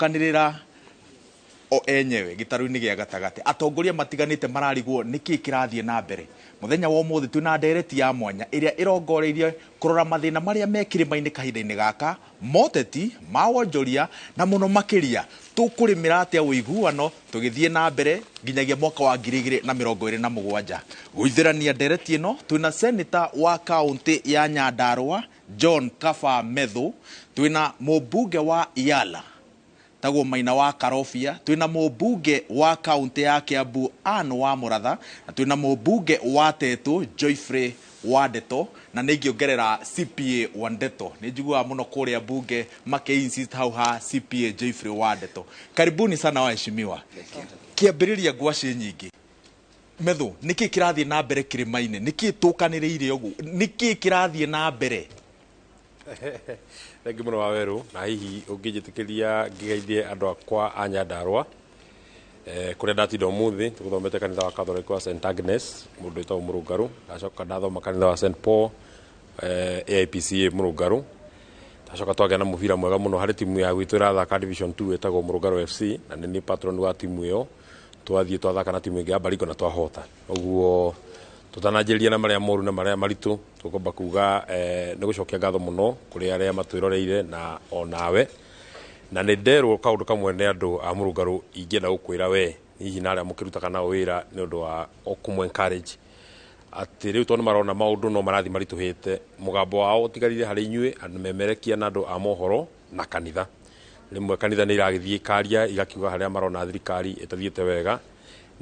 Magĩũkanĩrĩra o enyewe gĩtarũ-inĩ gĩa gatagatĩ. Atongoria matiganĩte mararigwo nĩkĩ kĩrathiĩ na mbere. Mũthenya wa ũmũthĩ twĩna ndereti ya mwanya ĩrĩa ĩrongoreirie kũrora mathĩna marĩa me kĩrĩma-inĩ kahinda-inĩ gaka, moteti, ma wonjoria na mũno makĩria tũkũrĩmĩra atĩa ũiguano tũgĩthiĩ na mbere nginyagia mwaka wa 2027. Gũithĩrania ndereti ĩno twĩna senator wa kaũntĩ ya Nyandarua John Kaba Methu, twĩna mũmbunge wa Yala tagwo Maina wa Karobia, twĩna mũmbunge wa kaũntĩ ya Kiambu Ann wa Mũratha, na twĩna mũmbunge wa Tetũ Joyfrey wa Ndeto, na nĩ ingĩongerera CPA wa Ndeto. Nĩ njiguaga mũno kũrĩa mbunge makĩ insist hau ha CPA Joyfrey wa Ndeto. Karibuni sana waheshimiwa. Kĩambĩrĩria ngwacĩ nyingĩ. Methu, nĩkĩ kĩrathiĩ na mbere kĩrĩma-inĩ? Nĩkĩ tũkanĩrĩire ũguo? Nĩkĩ kĩrathiĩ na mbere? Thengiũ mũno Wawerũ, na hihi ũngĩnjĩtĩkĩria ngĩgeithie andũ akwa a Nyandarũa, kũrĩa ndatinda ũmũthĩ, tũgũthomete kanitha wa Catholic wa St Agnes, mũndũ wĩtagwo Mũrũngarũ, ndacoka ndathoma kanitha wa St Paul, AIPCA Mũrũngarũ, ndacoka twagĩa na mũbira mwega mũno harĩ timu ya gwitũ ĩrathaka Division 2 ĩtagwo Mũrũngarũ FC, na nĩ niĩ patron wa timu ĩyo, twathiĩ twathaka na timu ĩngĩ ya Baringo na twahota. Ũguo tũtananjĩrĩria na marĩa moru na marĩa maritũ, tũkwamba kuga nĩ gũcokia ngatho mũno kũrĩ arĩa matwĩroreire na onawe. Na nĩ nderwo kaũndũ kamwe nĩ andũ a Mũrũngarũ ingĩenda gũkwĩra we hihi na arĩa mũkĩrutaga nao wĩra nĩ ũndũ wa kũmũ encourage atĩ rĩu tondũ nĩ marona maũndũ no marathiĩ maritũhĩte, mũgambo wao ũtigarire harĩ inyuĩ andũ memerekia na andũ a mohoro na kanitha. Rĩmwe kanitha nĩ iragĩthiĩ ikaria igakiuga harĩa marona thirikari ĩtathiĩte wega,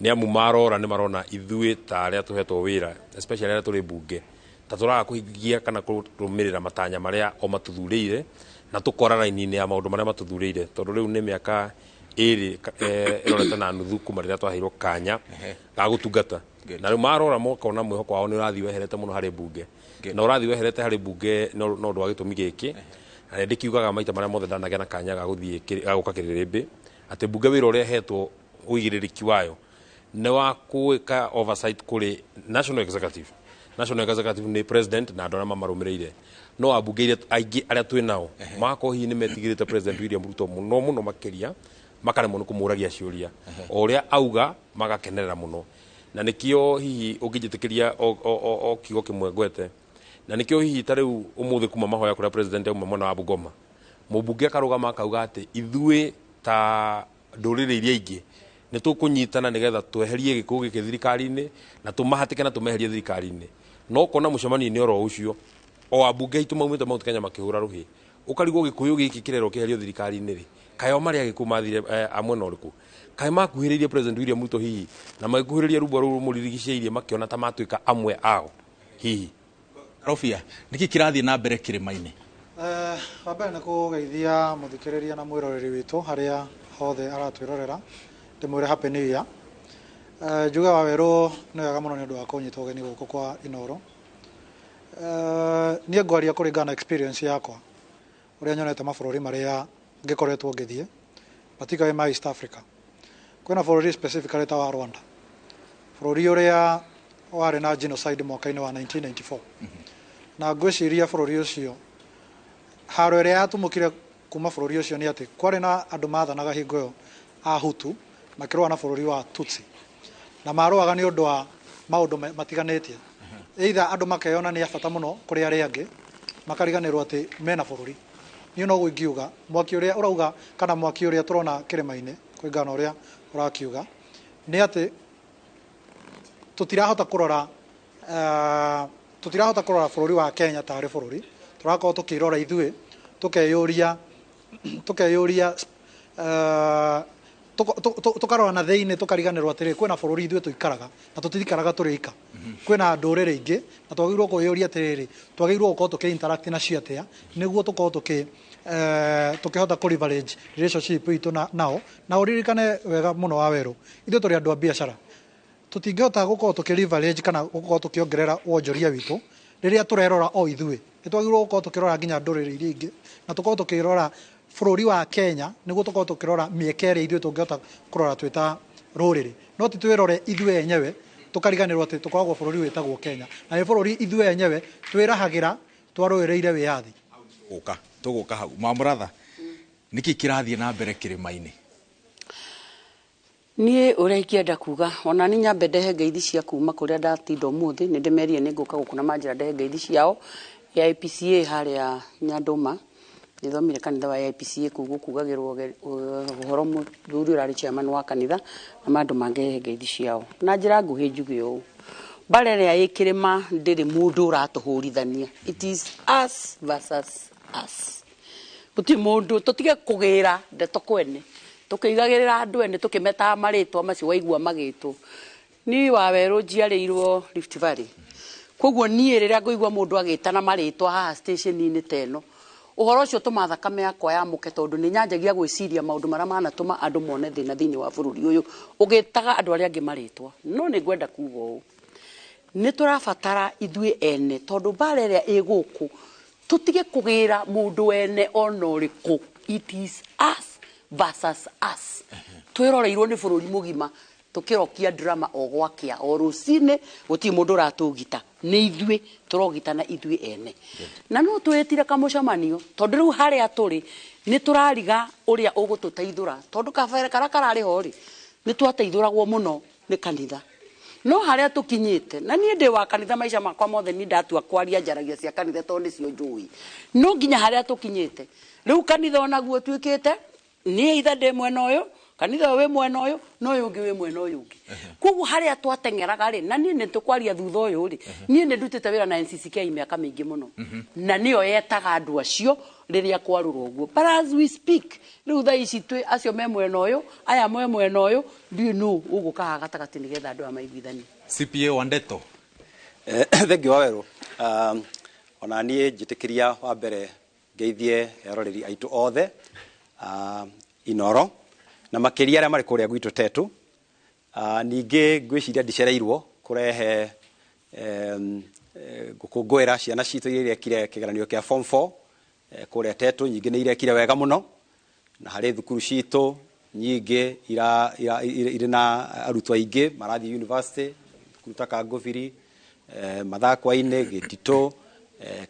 nĩ amu marora nĩ marona ithuĩ ta arĩa tũhetwo wĩra, especially arĩa tũrĩ mbunge, ta tũraga kũhingia kana kũrũmĩrĩra matanya marĩa o matũthurĩire na tũkora raini-inĩ ya maũndũ marĩa matũthurĩire, tondũ rĩu nĩ mĩaka ĩrĩ ĩrorete na nuthu kuma rĩrĩa twaheirwo kanya ga gũtungata. Na rĩu marora makona mwĩhoko wao nĩ ũrathiĩ weherete mũno harĩ mbunge, na ũrathiĩ weherete harĩ mbunge no ũndũ wa gĩtũmi gĩkĩ, na nĩ ndĩkiugaga maita marĩa mothe ndanagĩa na kanya ga gũthiĩ ga gũka kĩrĩrĩmbĩ, atĩ mbunge wĩra ũrĩa ĩhetwo ũigĩrĩrĩki wayo nĩ wa gwĩka oversight kũrĩ national executive. National executive nĩ president na andũ arĩa mamarũmĩrĩire, no ambunge iria aingĩ arĩa twĩ nao magakorwo hihi nĩ metigĩrĩte President William Ruto mũno mũno makĩria, makaremwo nĩ kũmũragia ciũria o ũrĩa auga magakenerera mũno. Na nĩkĩo hihi ũngĩnjĩtĩkĩria o kiugo kĩmwe ngwete, na nĩkĩo hihi ta rĩu ũmũthĩ kuma mahoya kũrĩa president auma mwena wa Bungoma, mũmbunge akarũgama akauga atĩ ithuĩ ta ndũrĩrĩ iria ingĩ nĩ tũkũnyitana nĩgetha tweherie gĩkũyũ gĩkĩ thirikari-inĩ na tũmahatĩke na tũmeherie thirikari-inĩ. No ũkona mũcemanio-inĩ oro ũcio o ambunge aitũ maumĩte Mount Kenya makĩhũra rũhĩ, ũkarigwo gĩkũyũ gĩkĩ kĩrerwo kĩeherio thirikari-inĩ rĩ, kaĩ o marĩ agĩkũyũ mathire a mwena ũrĩkũ? Kaĩ makuhĩrĩirie President William Ruto hihi na magĩkuhĩrĩria rũbwa rũu rũmũrigicĩirie makĩona ta matuĩka amwe ao hihi? Karobia, nĩkĩ kĩrathiĩ na mbere kĩrĩma-inĩ? Wa mbere nĩ kũgeithia mũthikĩrĩria na mwĩroreri witũ harĩa hothe aratwĩrorera, ndĩmwĩre happy new year. Njuge Wawerũ nĩ wega mũno nĩ ũndũ wa kũnyita ũgeni gũkũ kwa Inooro. Niĩ ngwaria kũringana na experience yakwa, ũrĩa nyonete mabũrũri marĩa ngĩkoretwo ngĩthiĩ, particularly ma East Africa. Kwĩna bũrũri specifically ta wa Rwanda, bũrũri ũrĩa warĩ na genocide mwaka-inĩ wa 1994. Na ngwĩciria bũrũri ũcio, haro ĩrĩa yatumũkire kuma bũrũri ũcio nĩ atĩ kwarĩ na andũ mathanaga hingo ĩyo a Hutu makĩrũa na bũrũri wa Tutsi, na marũaga nĩ ũndũ wa maũndũ matiganĩtie. Either andũ makeyona nĩ a bata mũno kũrĩ arĩa angĩ, makariganĩrwo atĩ mena bũrũri. Niĩ noguo ingiuga, mwaki ũrĩa ũrauga kana mwaki ũrĩa tũrona kĩrĩma-inĩ kũringana na ũrĩa ũrakiuga, nĩ atĩ tũtirahota kũrora tũtirahota kũrora bũrũri wa Kenya tarĩ bũrũri, tũrakorwo tũkĩrora ithuĩ, tũkeyũria, tũkeyũria, tũkarora na thĩinĩ tũkariganĩrwo atĩrĩ kwĩna bũrũri ithuĩ tũikaraga na tũtirikaraga tũrĩ ika, kwĩna ndũrĩrĩ ingĩ, na twagĩrĩirwo kwĩyũria atĩrĩrĩ, twagĩrĩirwo gũkorwo tũkĩ interact nacio atĩa nĩguo tũkorwo tũkĩhota kũ leverage relationship itũ nao. Na ũririkane wega mũno Wawerũ, ithuĩ tũrĩ andũ a biacara, tũtingĩhota gũkorwo tũkĩ leverage kana gũkorwo tũkĩongerera wonjoria witũ rĩrĩa tũrerora o ithuĩ. Nĩ twagĩrĩirwo gũkorwo tũkĩrora nginya ndũrĩrĩ iria ingĩ, na tũkorwo tũkĩrora bũrũri wa Kenya nĩguo tũkorwo tũkĩrora mĩeke ĩrĩa ithuĩ tũngĩhota kũrora twĩ ta rũrĩrĩ, no ti twĩrore ithuĩ enyewe tũkariganĩrwo atĩ tũkoragwo bũrũri wĩtagwo Kenya, na nĩ bũrũri ithuĩ enyewe twĩrahagĩra twarũĩrĩire wĩyathi. Tũgũka hau Mamũratha. Nĩkĩ kĩrathiĩ na mbere kĩrĩma-inĩ? Niĩ ũrĩa ingĩenda kuga, ona niĩ nyambe ndehe ngeithi cia kuma kũrĩa ndatinda ũmũthĩ, nĩ ndĩmerire nĩ ngũka gũkũ na manjĩra ndehe ngeithi ciao ya APCA harĩa Nyandũma. Nĩthomire kanitha wa APCA kũu gũkugagĩrwo ũhoro mũthuri ũrarĩ chairman wa kanitha na mandũ mangĩhe ngeithi ciao. Na njĩra nguhĩ njuge ũũ, mbara ĩrĩa ĩ kĩrĩma ndĩrĩ mũndũ ũratũhũrithania. It is us versus us. Gũtirĩ mũndũ, tũtige kũgĩra ndeto kwene, tũkĩigagĩrĩra andũ ene, tũkĩmetaga marĩtwa macio waigua magĩtwo. Niĩ wa werũ njiarĩirwo Rift Valley. Koguo niĩ rĩrĩa ngũigua mũndũ agĩtana marĩtwa haha station-inĩ ta ĩno, ũhoro ũcio ũtũmaga thakame yakwa yamũke, tondũ nĩ nyanjagia gwĩciria maũndũ marĩa manatũma andũ mone thĩna thĩinĩ wa bũrũri ũyũ, ũgĩtaga andũ arĩa angĩ marĩtwa. No nĩ ngwenda kuga ũũ, nĩ tũrabatara ithuĩ ene, tondũ mbara ĩrĩa ĩ gũkũ, tũtige kũgĩra mũndũ ene ona ũrĩkũ. It is us versus us. Twĩroreirwo nĩ bũrũri mũgima, tũkĩrokia drama o gwakĩa o rũcinĩ, gũtirĩ mũndũ ũratũgita, nĩ ithuĩ tũrogitana ithuĩ ene. Na no twĩtire kamũcemanio, tondũ rĩu harĩa tũrĩ nĩ tũrariga ũrĩa ũgũtũteithũra, tondũ kabere karĩa kararĩ ho rĩ, nĩ twateithũragwo mũno nĩ kanitha. No harĩa tũkinyĩte, na niĩ ndĩ wa kanitha maica makwa mothe, niĩ ndatua kwaria njaragia cia kanitha tondũ nĩcio njũĩ. No nginya harĩa tũkinyĩte rĩu kanitha onaguo ũtuĩkĩte niĩ itha ndĩ mwena ũyũ, kanitha ũyũ wĩ mwena ũyũ, na ũyũ ũngĩ wĩ mwena ũyũ ũngĩ. Koguo harĩa twateng'eraga rĩ, na niĩ nĩ tũkwaria thutha ũyũ rĩ, niĩ nĩ ndutĩte wĩra na NCCK mĩaka mĩingĩ mũno, na nĩyo yetaga andũ acio rĩrĩa kwarũrwo ũguo. But as we speak, rĩu thaa ici twĩ acio me mwena ũyũ, aya me mwena ũyũ, ndiũĩ nũ ũgũka haha gatagatĩ nĩgetha andũ aya maiguithanie. CPA Wandeto. Thengiũ wa werũ. Ona niĩ njĩtĩkĩria wa mbere ngeithie eroreri aitũ othe Inoro, na makĩria arĩa marĩ kũrĩa gwitũ Tetu. Ningĩ ngwĩciria ndicereirwo kũrehe gũkũngũĩra ciana citũ iria irekire kĩgeranio kĩa form 4 kũrĩa Tetu. Nyingĩ nĩ irekire wega mũno, na harĩ thukuru citũ nyingĩ irĩ na arutwo aingĩ marathiĩ university, thukuru ta Kangũbiri, Mathakwa-inĩ, Gĩtitũ,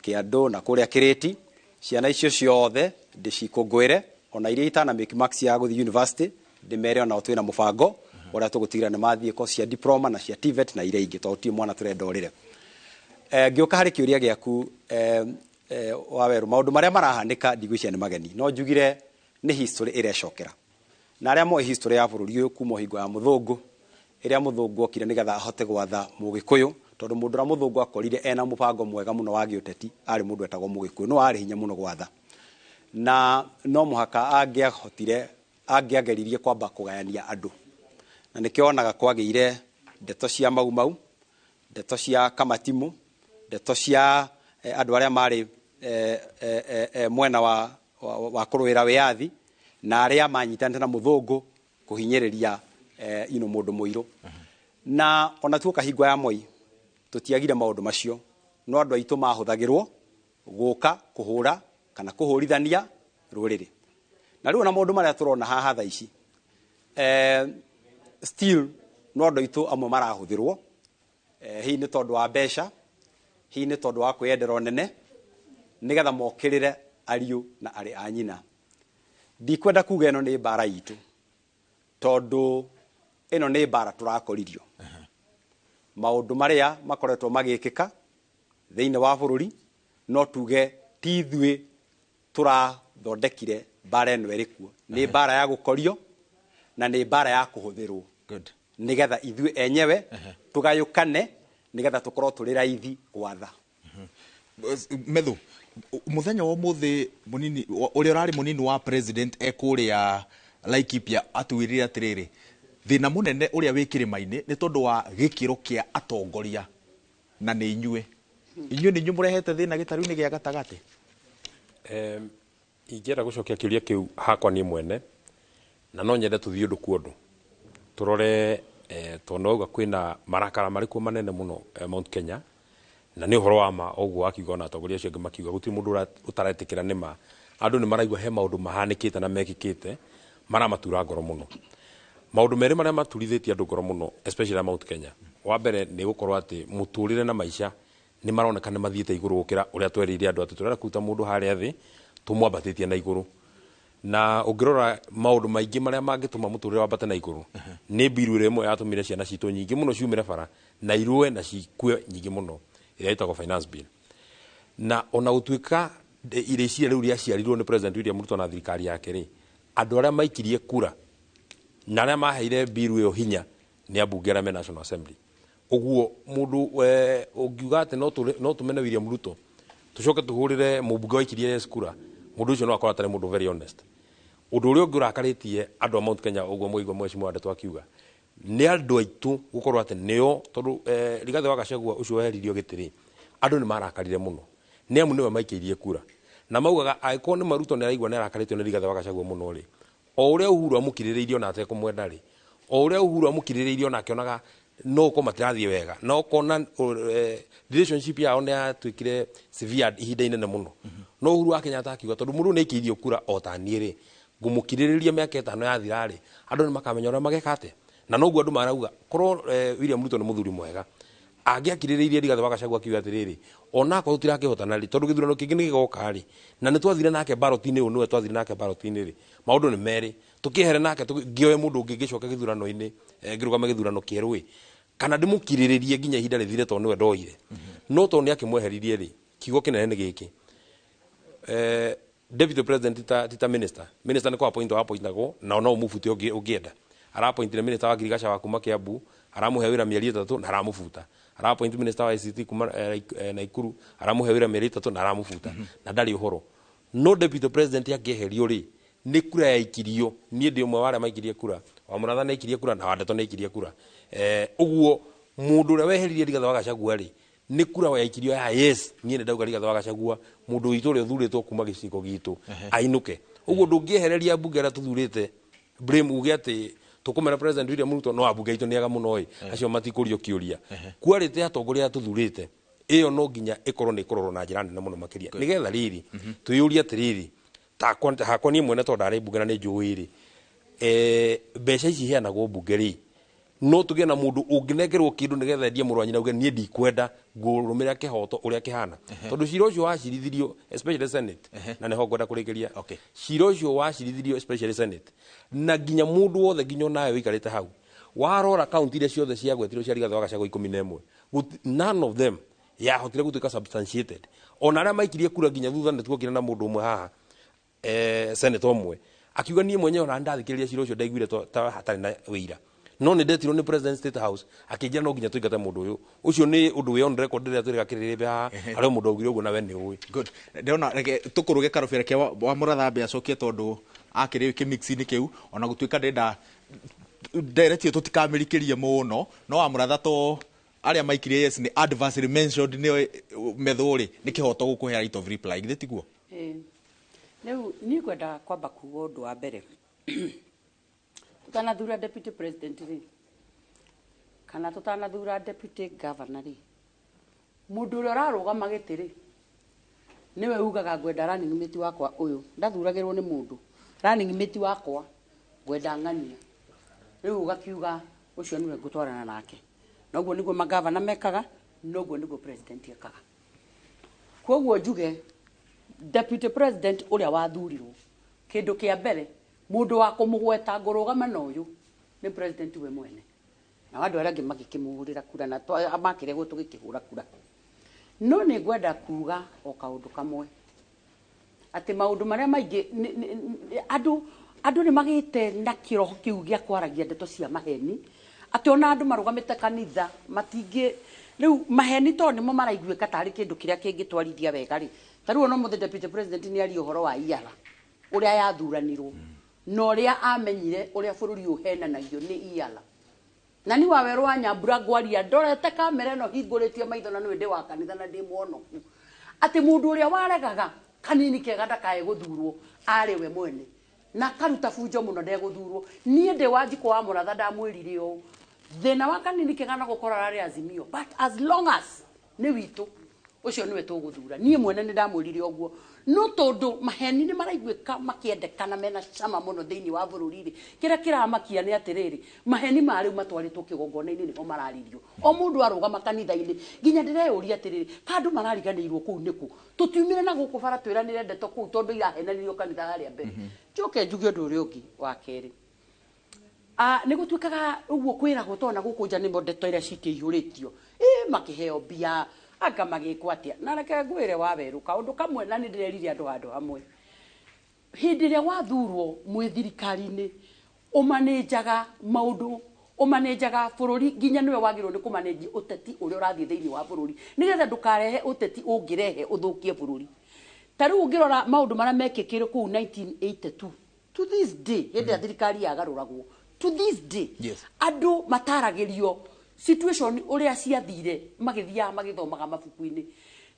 Kĩandũ na kũrĩa Kĩrĩti. Ciana icio ciothe ndĩcikũngũĩre, ona iria itana make marks ya gũthiĩ university, ndĩmere onao twĩna mũbango ũrĩa tũgũtigĩrĩra nĩ mathiĩ course cia diploma na cia TVET na iria ingĩ, tondũ gũtirĩ mwana tũrenda ũrĩre. Ngĩũka harĩ kĩũria gĩaku, wa werũ, maũndũ marĩa marahanĩka ndigwĩciria nĩ mageni, no njugire nĩ history ĩrecokera. Na arĩa moĩ history ya bũrũri ũyũ kuma hingo ya mũthũngũ, ĩrĩa mũthũngũ okire nĩgetha ahote gwatha mũgĩkũyũ, tondũ mũndũ ũrĩa mũthũngũ akorire ena mũbango mwega mũno wa gĩũteti arĩ mũndũ etagwo mũgĩkũyũ, no arĩ hinya mũno gwatha, na no mũhaka angĩahotire, angĩageririe kwamba kũgayania andũ. Na nĩkĩo wonaga kwagĩire ndeto cia Mau Mau, ndeto cia Kamatimu, ndeto cia andũ arĩa marĩ mwena wa kũrũĩra wĩyathi, na arĩa manyitanĩte na mũthũngũ kũhinyĩrĩria ino mũndũ mũirũ. Na ona tuoka hingo ya Moi tũtiagire maũndũ macio, no andũ aitũ mahũthagĩrwo gũka kũhũra kana kũhũrithania rũrĩrĩ. Na rĩu ona maũndũ marĩa tũrona haha thaa ici, still no andũ aitũ amwe marahũthĩrwo, hihi nĩ tondũ wa mbeca, hihi nĩ tondũ wa kwĩyendera ũnene, nĩgetha mokĩrĩre ariũ na arĩ a nyina. Ndikwenda kuga ĩno nĩ mbara itũ, tondũ ĩno nĩ mbara tũrakoririo. Maũndũ marĩa makoretwo magĩkĩka thĩinĩ wa bũrũri, no tuge ti ithuĩ tũrathondekire mbara ĩno ĩrĩ kuo. Nĩ mbara ya gũkorio na nĩ mbara ya kũhũthĩrwo. Nĩgetha ithuĩ enyewe tũgayũkane, nĩgetha tũkorwo tũrĩ raithi gwatha. Methu, mũthenya wa ũmũthĩ mũnini ũrĩa ũrarĩ mũnini wa president ekũrĩa Laikipia atwĩrire atĩrĩrĩ, thĩna mũnene ũrĩa wĩ kĩrĩma-inĩ nĩ tondũ wa gĩkĩro kĩa atongoria, na nĩ inyuĩ. Inyuĩ nĩ inyuĩ mũrehete thĩna gĩtarũ-inĩ gĩa gatagatĩ. Ingĩenda gũcokia kĩũria kĩu hakwa niĩ mwene, na no nyende tũthiĩ ũndũ kwa ũndũ tũrore, tondũ wauga kwĩna marakara marĩ kuo manene mũno, Mount Kenya, na nĩ ũhoro wa ma ũguo wakiuga, ona atongoria acio angĩ makiuga gũtirĩ mũndũ ũtaretĩkĩra nĩ ma. Andũ nĩ maraigua he maũndũ mahanĩkĩte na mekĩkĩte maramatura ngoro mũno. Maũndũ merĩ marĩa maturithĩtie andũ ngoro mũno, especially Mount Kenya, wa mbere nĩ gũkorwo atĩ mũtũrĩre na maica nĩ maroneka nĩ mathiĩte igũrũ gũkĩra ũrĩa twerĩire andũ atĩ tũrenda kũruta mũndũ harĩa thĩ tũmwambatĩtie na igũrũ. Na ũngĩrora maũndũ maingĩ marĩa mangĩtũma mũtũrĩre wambate na igũrũ, nĩ mbiru ĩrĩa ĩmwe yatũmire ciana citũ nyingĩ mũno ciumĩre bara na irũe na cikue nyingĩ mũno, ĩrĩa ĩtagwo finance bill. Na ona gũtuĩka rĩciria rĩu rĩaciarirwo nĩ President William Ruto na thirikari yake rĩ, andũ arĩa maikirie kura na arĩa maheire mbiru ĩyo hinya nĩ ambunge arĩa me National Assembly. Ũguo mũndũ ũngiuga atĩ no tũmene William Ruto tũcoke tũhũrĩre mũmbunge waikirie yes kura, mũndũ ũcio no akorwo atarĩ mũndũ very honest. Ũndũ ũrĩa ũngĩ ũrakarĩtie andũ a Mount Kenya, ũguo mũigua mheshimiwa Ndeto akiuga, nĩ andũ aitũ gũkorwo atĩ nĩo, tondũ Rigathĩ wa Gachagua ũcio weheririo gĩtĩ rĩ, andũ nĩ marakarire mũno nĩ amu nĩwe maikĩirie kura, na maugaga angĩkorwo nĩ Maruto nĩ araigua nĩ arakarĩtio nĩ Rigathĩ wa Gachagua mũno rĩ, o ũrĩa Uhuru amũkirĩrĩirie ona atekũmwenda rĩ, o ũrĩa Uhuru amũkirĩrĩirie ona akĩonaga no ũkorwo matirathiĩ wega, na ũkona relationship yao nĩ yatuĩkire severe ihinda inene mũno, no Uhuru wa Kenyatta akiuga tondũ mũndũ nĩ aikĩirio kura o ta niĩ rĩ, ngũmũkirĩrĩria mĩaka 5 yathira rĩ, andũ nĩ makamenya ũrĩa mageka atĩa. Na noguo andũ marauga korwo William Ruto nĩ mũthuri mwega, angĩakirĩrĩirie Rigathĩ wa Gachagua akiuga atĩrĩrĩ, onakorwo tũtirakĩhotana rĩ, tondũ gĩthurano kĩngĩ nĩ gĩgoka rĩ, na nĩ twathire nake ballot-inĩ, ũyũ nĩwe twathire nake ballot-inĩ rĩ, maũndũ nĩ merĩ, tũkĩehere nake ngĩoe mũndũ ũngĩ ngĩcoke gĩthurano-inĩ, ngĩrũgame gĩthurano kĩerũ ĩ, kana ndĩmũkirĩrĩrie nginya ihinda rĩthire tondũ nĩwe ndoire. No tondũ nĩ akĩmweheririe rĩ, kiugo kĩnene nĩ gĩkĩ, deputy president tita minister, minister nĩ kũ appoint appointagwo na no ũmũbute ũngĩenda. Araappointire minister wa Girigaca wa kuma Kiambu, aramũhe wĩra mĩeri 3 na aramũbuta. Araappoint minister wa ICT kuma Naikuru, aramũhe wĩra mĩeri 3 na aramũbuta, na ndarĩ ũhoro. No deputy president angĩeherio rĩ, nĩ kura yaikirio, niĩ ndĩ ũmwe wa arĩa maikirie kura, wa Mũratha nĩ aikirie kura na wa Ndeto nĩ aikirie kura. Ũguo mũndũ ũrĩa weheririe Rigathĩ wa Gachagua rĩ, nĩ kura yaikirio ya yes, niĩ nĩ ndauga Rigathĩ wa Gachagua mũndũ witũ ũrĩa ũthurĩtwo kuma gĩcigo gitũ ainũke. Ũguo ndũngĩehereria mbunge arĩa tũthurĩte blame uge atĩ tũkũmera President William Ruto no ambunge aitũ nĩ ega mũno ĩ, acio matikũrio kĩũria. Kwarĩte atongoria arĩa tũthurĩte, ĩyo no nginya ĩkorwo nĩ ĩkũrorwo na njĩra nene mũno makĩria, nĩgetha rĩrĩ twĩyũrie atĩrĩrĩ, hakwa niĩ mwene tondũ ndarĩ mbunge na nĩ njũĩ rĩ, mbeca ici iheanagwo mbunge rĩ, no tũgĩe na mũndũ ũngĩnengerwo kĩndũ nĩgetha endie mũrũ wa nyina auge niĩ ndikwenda, ngũrũmĩrĩra kĩhoto ũrĩa kĩhana. Tondũ cira ũcio wacirithirio especially Senate, na nĩho ngwenda kũrĩkĩria, cira ũcio wacirithirio especially Senate, na nginya mũndũ wothe nginya onawe ũikarĩte hau warora kaunti iria ciothe ciagwetirwo cia Rigathĩ wa Gachagua 11, none of them yahotire gũtuĩka substantiated. Ona arĩa maikirie kura nginya thutha nĩ tuokire na mũndũ ũmwe haha, senator ũmwe akiuga niĩ mwenyewe ona ndathikĩrĩria cira ũcio ndaiguire ta hatarĩ na wĩira, no nĩ ndetirwo nĩ President State House akĩnjĩra no nginya tũingate mũndũ ũyũ. Ũcio nĩ ũndũ wĩ on record rĩrĩa twĩrĩga kĩrĩrĩmbĩ haha, harĩ mũndũ augire ũguo na we nĩ ũĩ. Good. Ndĩrona reke tũkũrũge karũbĩ, reke wa Mũratha ambe acokie tondũ akĩrĩ kĩmix-inĩ kĩu, ona gũtuĩka ndĩrenda ndereti ĩyo tũtikamĩrikĩrie mũno, no wa Mũratha to arĩa maikirie yes nĩ adversary mentioned nĩo methwo rĩ, nĩ kĩhoto gũkũhe right of reply, githĩ tiguo? Rĩu niĩ ngwenda kwamba kuga ũndũ wa mbere, tũtanathura deputy president rĩ, kana tũtanathura deputy governor rĩ, mũndũ ũrĩa ũrarũgama gĩtĩ rĩ, nĩwe ugaga ngwenda running mate wakwa ũyũ, ndathuragĩrwo nĩ mũndũ, running mate wakwa ngwenda ng'ania, rĩu ũgakiuga ũcio nĩwe ngũtwarana nake. Noguo nĩguo magavana mekaga, noguo nĩguo president ekaga. Koguo njuge deputy president ũrĩa wathurirwo, kĩndũ kĩa mbere mũndũ wa kũmũgweta ngũrũgama na ũyũ nĩ president we mwene, na andũ arĩa angĩ magĩkĩmũhũrĩra kura na makĩregwo tũgĩkĩhũra kura. No nĩ ngwenda kuga o kaũndũ kamwe, atĩ maũndũ marĩa maingĩ andũ nĩ magĩte na kĩroho kĩu gĩa kwaragia ndeto cia maheni, atĩ ona andũ marũgamĩte kanitha matingĩ rĩu maheni to nĩmo maraiguĩka tarĩ kĩndũ kĩrĩa kĩngĩtwarithia wega rĩ. Ta rĩu ona ũmũthĩ deputy president nĩ aria ũhoro wa IALA ũrĩa yathuranirwo na ũrĩa amenyire ũrĩa bũrũri ũhenanagio nĩ IALA. Na ni wa werũ wa Nyambura ngwaria ndorete kamera ĩno hingũrĩtie maitho na nĩwe ndĩ wa kanitha na ndĩ mwonoku, atĩ mũndũ ũrĩa waregaga kanini kega ndakae gũthurwo arĩ we mwene, na karuta bunjo mũno ndegũthurwo. Niĩ ndĩ wa Njikũ wa Mũratha ndamwĩrire ũũ, thĩna wa kanini kega no gũkorwo ararĩ Azimio, but as long as nĩ witũ Ũcio nĩwe tũgũthura. Niĩ mwene nĩ ndamwĩrire ũguo, no tondũ maheni nĩ maraiguĩka makĩendekana mena cama mũno thĩinĩ wa bũrũri rĩ, kĩrĩa kĩramakia nĩ atĩrĩrĩ, maheni ma rĩu matwarĩtwo kĩgongona-inĩ nĩho mararĩrio, o mũndũ arũgama kanitha-inĩ. Nginya ndĩreyũria atĩrĩrĩ, ka andũ marariganĩirwo kũu nĩkũ? Tũtiumire na gũkũ bara twĩranĩre ndeto kũu tondũ irahenanirio kanitha harĩa mbere. Njoke njuge ũndũ ũrĩa ũngĩ wa kerĩ. Nĩ gũtuĩkaga ũguo kwĩragwo tondũ na gũkũ nja nĩmo ndeto iria cikĩihũrĩtio, ĩ makĩheo mbia anga magĩkwo atĩa. Na reke ngwĩre wa werũ kaũndũ kamwe, na nĩ ndĩrerire andũ handũ hamwe, hĩndĩ ĩrĩa wathurwo mwĩ thirikari-inĩ, ũmanĩnjaga maũndũ, ũmanĩnjaga bũrũri, nginya nĩwe wagĩrĩirwo nĩ kũmanĩnji ũteti ũrĩa ũrathiĩ thĩinĩ wa bũrũri, nĩgetha ndũkarehe ũteti ũngĩrehe ũthũkie bũrũri. Ta rĩu ũngĩrora maũndũ marĩa mekĩkire kũu 1982 to this day, hĩndĩ ĩrĩa thirikari yagarũragwo, to this day andũ mataragĩrio situation ũrĩa ciathire, magĩthiaga magĩthomaga mabuku-inĩ.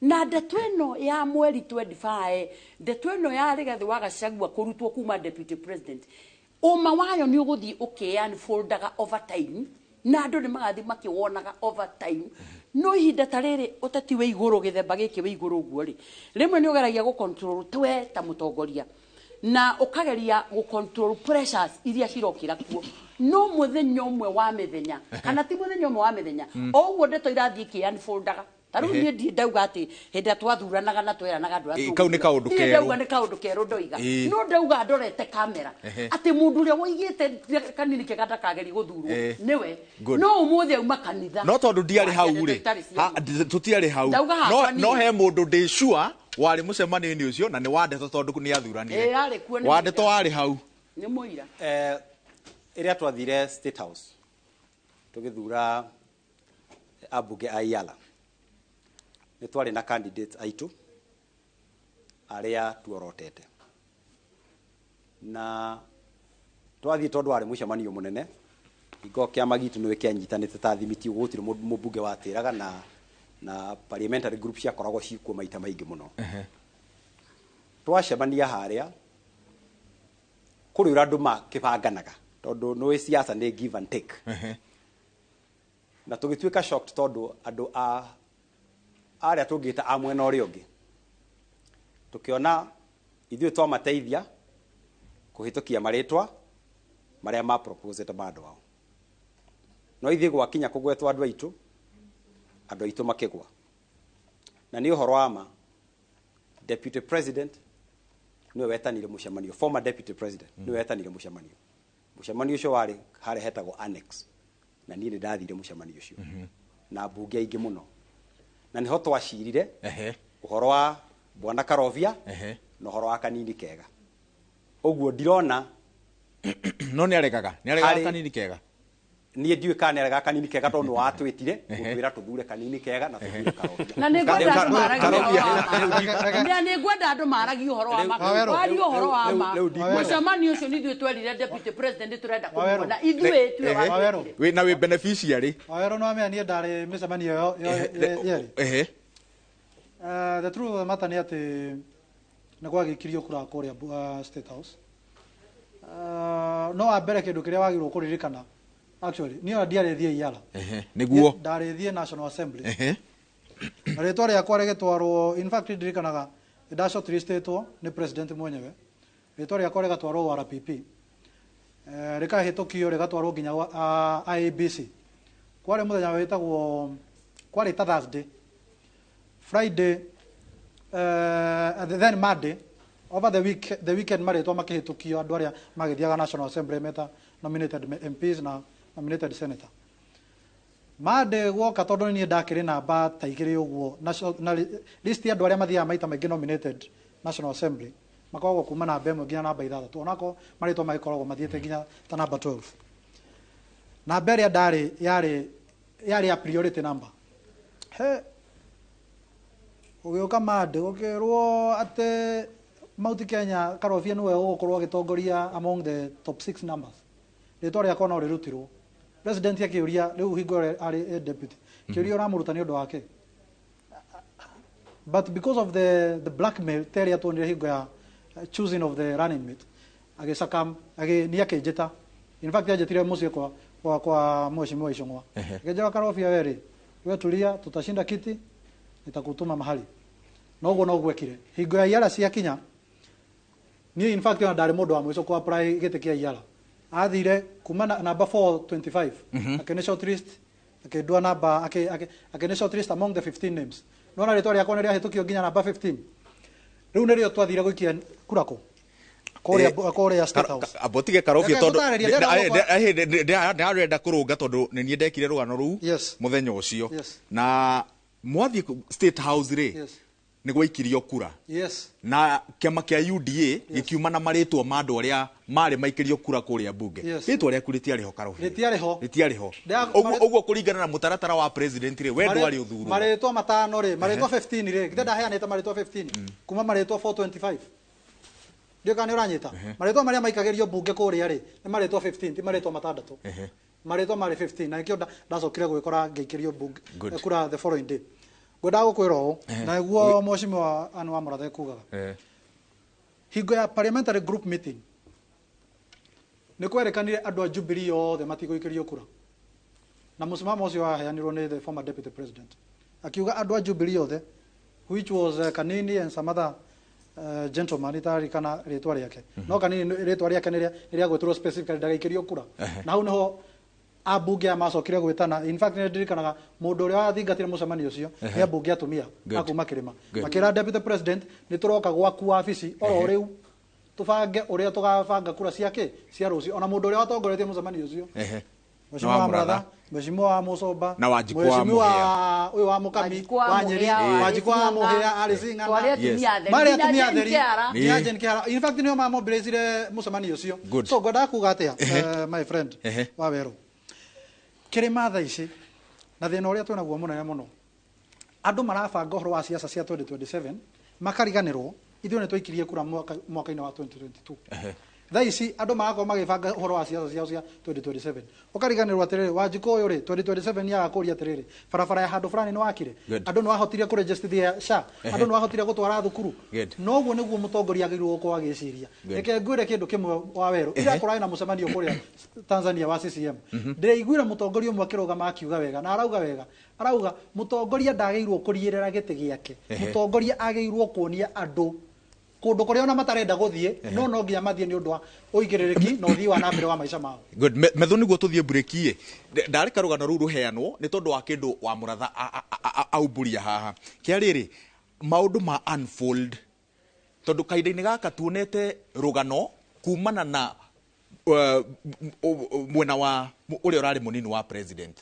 Na ndeto ĩno ya mweri 25, ndeto ĩno ya Rigathĩ wa Gachagua kũrutwo kuma deputy president, ũma wayo nĩ ũgũthiĩ ũkĩ-unfoldaga over time, na andũ nĩ magathiĩ makĩwonaga over time. No ihinda ta rĩrĩ ũteti wĩ igũrũ, gĩthemba gĩkĩ wĩ igũrũ ũguo rĩ, rĩmwe nĩ ũgeragia gũ-control twe ta mũtongoria na ũkageria gũ-control pressures iria cirokĩra kuo, no mũthenya ũmwe wa mĩthenya, kana ti mũthenya ũmwe wa mĩthenya, o ũguo ndeto irathiĩ ikĩ-unfoldaga. Ta rĩu niĩ ndirĩ ndauga atĩ hĩndĩ ĩrĩa twathuranaga na tweranaga andũ arĩa Kau nĩ kaũndũ tũgũthura. Ndirĩ kerũ. ndauga nĩ kaũndũ kerũ ndoiga. No ndauga ndorete kamera atĩ mũndũ ũrĩa woigĩte Kanini Kega ndakagerie gũthurwo nĩwe. No ũmũthĩ auma kanitha. No tondũ ndiarĩ hau Ndeto rĩ, itarĩ cia ma. Tũtiarĩ hau. Ndauga hakwa No niĩ. he mũndũ ndĩ sure warĩ mũcemanio-inĩ ũcio na nĩ wa ndeto tondũ nĩ athuranire. Ĩ, arĩ kuo, nĩ Wa ndeto mũira. warĩ hau. Nĩ mũira. Ĩrĩa twathire State House tũgĩthura ambunge a Iala, nĩ twarĩ na candidate aitũ arĩa tuorotete, na twathiĩ tondũ warĩ mũcemanio mũnene, hingo kĩama gitũ nĩwe kĩanyitanĩte ta thimiti ũguo, gũtirĩ mũmbunge watĩraga, na parliamentary group ciakoragwo cikuo maita maingĩ mũno. Twacemania harĩa kũrĩ ũrĩa andũ makĩbanganaga, tondũ nĩũĩ siasa nĩ give and take. Na tũgĩtuĩka shocked tondũ andũ a arĩa tũngĩta a mwena ũrĩa ũngĩ, tũkĩona ithuĩ twamateithia kũhĩtũkia marĩtwa marĩa ma proposed ma andũ ao, no ithuĩ gwakinya kũgwetwo andũ aitũ, andũ aitũ makĩgwa. Na nĩ ũhoro wa ma, deputy president nĩwe wetanire mũcemanio, former deputy president nĩwe wetanire mũcemanio. Mũcemanio ũcio warĩ harĩa hetagwo annex, na niĩ nĩ ndathire mũcemanio ũcio na mbunge aingĩ mũno, na nĩho twacirire ũhoro wa bwana Karovia na ũhoro wa Kanini Kega. Ũguo ndirona. No nĩ aregaga, nĩ aregaga Kanini Kega. Niĩ ndiũĩ kana nĩ aregaga Kanini Kega, tondũ nĩ watwĩtire gũtwĩra tũthure Kanini Kega na tũthure Karovia. Na nĩ ngwenda andũ maragie Karovia. ũhoro wa ma. Na nĩ ngwenda andũ maragie ũhoro wa ma. Warie ũhoro wa ma. Rĩu ndikwenda. Mũcemanio ũcio nĩ ithuĩ twerire deputy president tũrenda Wawerũ. kũmuona. Ithuĩ tuwe Wawerũ. Wĩ na wĩ beneficiary. Wawerũ no amenya niĩ ndarĩ mĩcemanio ĩyo yerĩ. The truth of the matter nĩ atĩ nĩ gwagĩkirio kura kũrĩa State House. No wa mbere kĩndũ kĩrĩa wagĩrĩirwo kũririkana, actually niĩ ona ndiarĩ thiĩ Iala. Nĩguo. Niĩ ndarĩ thiĩ National Assembly. Na rĩtwa rĩakwa rĩgĩtwarwo, in fact ndirikanaga nda shortlistĩtwo nĩ president mwenyewe, rĩtwa rĩakwa rĩgatwarwo RPP, rĩkahĩtũkio rĩgatwarwo nginya IEBC. Kwarĩ mũthenya wĩtagwo, kwarĩ ta Thursday, Friday, then Monday, over the week, the weekend marĩtwa makĩhĩtũkio andũ arĩa magĩthiaga National Assembly meta nominated MPs na nominated senator. Monday gwoka, tondũ niĩ ndakĩrĩ namba ta igĩrĩ ũguo na list ya andũ arĩa mathiaga maita maingĩ nominated National Assembly makoragwo kuma namba 1 nginya namba 6, onako marĩtwa magĩkoragwo mathiĩte nginya ta namba 12. Namba ĩrĩa ndarĩ yarĩ ya priority number. He ũgĩũka Monday ũkĩrwo atĩ Mount Kenya Karovia nĩwe ũgũkorwo agĩtongoria among the top 6 numbers. Rĩtwa rĩakwa no rĩrutirwo. President akĩũria rĩu hingo ĩrĩa arĩ deputy, kĩũria ũramũruta nĩ ũndũ wake, but because of the blackmail ta ĩrĩa tuonire hingo ya choosing of the running mate, agĩcaka nĩ akĩnjĩta. In fact anjĩtire mũciĩ kwa mheshimiwa Icũng'wa, akĩnjĩra, "Karovia, werĩ we tulia, tutashinda kiti." Nitakutuma mahali. Noguo no gwekire. Hingo ya iara ciakinya niĩ in fact ona ndarĩ mũndũ wa mũico ku apply gĩtĩ kĩa iara. Athire kuma namba 425 akĩnĩ shortlist, akĩndua namba, akĩnĩ shortlist among the 15 names. Nona rĩtwa rĩakwa nĩ rĩahĩtũkio nginya namba 15. Rĩu nĩrĩo twathire gũikia kura kũ? Kũrĩa State House. Abotige Karobia Reke tondu ngũtarĩrie, ndĩrenda ndarenda kũrũnga tondu nĩ niĩ ndekire rũgano rũu Yes. mũthenya ũcio. Yes. Na mwathiĩ State House rĩ, Yes. nĩ gwaikirio kura. Yes. Na kĩama kĩa UDA gĩkiuma na marĩtwa ma andũ arĩa marĩ maikĩrio kura kũrĩa bunge. Yes. Rĩtwa rĩaku rĩtiarĩ ho Karobia. Rĩtiarĩ ho. Rĩtiarĩ ho. Ũguo kũringana na mũtaratara wa president rĩ, we ndwarĩ ũthurwo. Marĩtwa matano rĩ, marĩtwa 15 rĩ, githĩ ndaheanĩte marĩtwa 15 kuma marĩtwa 425. Ndiũĩ kana nĩ ũranyita. Marĩtwa marĩa maikagĩrio bunge kũrĩa rĩ, nĩ marĩtwa 15, ti marĩtwa matandatũ. Marĩtwa marĩ 15 na nĩkĩo ndacokire gwĩkora ngĩikĩrio bunge Good. kura the following day. Ngwendaga gũkwĩra ũũ, na nĩguo mheshimiwa Anne wa Mũrathe ekugaga. Hingo ya parliamentary group meeting nĩ kwerekanire andũ a Jubilee othe matigũikĩrio kura. Na mũsimamo ũcio waheanirwo nĩ the former deputy president. Akiuga andũ a Jubilee othe, which was Kanini and some other gentleman itaririkana rĩtwa rĩake. No Kanini rĩtwa rĩake nĩ rĩagwetirwo specifically ndagaikĩrio kura. Na hau nĩho ambunge aya macokire gwĩtana. In fact nĩ ndirikanaga mũndũ ũrĩa wathingatire mũcemanio ũcio nĩ ambunge atumia Good. a kuma kĩrĩma. Good. Makĩra deputy president nĩ tũroka gwaku wabici oro rĩu tũbange ũrĩa tũgabanga kura ciake cia rũciũ. Ona mũndũ ũrĩa watongoretie mũcemanio ũcio Mheshimiwa Na wa wa Mũratha, Mũratha. Mheshimiwa wa Mũcomba, Na Wanjikũ wa Mheshimiwa Mũhĩa. ũyũ wa Mũkami, Wanjikũ wa wa Nyeri, Mũhĩa, Wanjikũ wa Mũhĩa, arĩ Cing'ana. Twarĩ atumia atheri. Marĩ Nginya atumia Jane atheri. Kĩara. Nginya Jane Kĩara. In fact nĩo mamobilizire mũcemanio ũcio. Good. So ngwendaga kuga atĩa, my friend wa Werũ. Kĩrĩma thaa ici na thĩna ũrĩa twĩnaguo mũnene mũno, andũ marabanga ũhoro wa siasa cia 2027 makariganĩrwo ithuĩ nĩ twaikirie kura mwaka-inĩ wa 2022. Thaa ici andũ magakorwo magĩbanga ũhoro wa siasa ciao cia 2027. Ũkariganĩrwo atĩrĩrĩ, Wanjikũ ũyũ rĩ, 2027 nĩ agakũria atĩrĩrĩ, barabara ya handũ fulani nĩ wakire, Good. andũ nĩ wahotire kũregister SHA, andũ nĩ wahotire gũtwara thukuru. Good. Noguo nĩguo mũtongoria agĩrĩirwo gũkorwo agĩciria. Good. Reke ngwĩre kĩndũ kĩmwe wa Werũ. Ira kũrarĩ na mũcemanio kũrĩa Tanzania wa CCM. Ndĩraiguire mũtongoria ũmwe akĩrũgama akiuga wega, na arauga wega. Arauga mũtongoria ndagĩrĩirwo kũriĩrĩra gĩtĩ gĩake. Mũtongoria agĩrĩirwo kuonia andũ kũndũ kũrĩa ona matarenda gũthiĩ, no nginya mathiĩ nĩ ũndũ wa ũigĩrĩrĩki na ũthii wa na mbere wa maica mao. Good. Metho nĩguo tũthiĩ break ĩ. Ndareka rũgano rũu rũheanwo nĩ tondũ wa kĩndũ wa Mũratha aumbũria haha. Kĩa rĩrĩ, maũndũ ma unfold tondũ kahinda-inĩ gaka tuonete rũgano kumana na mwena wa ũrĩa ũrarĩ mũnini wa president.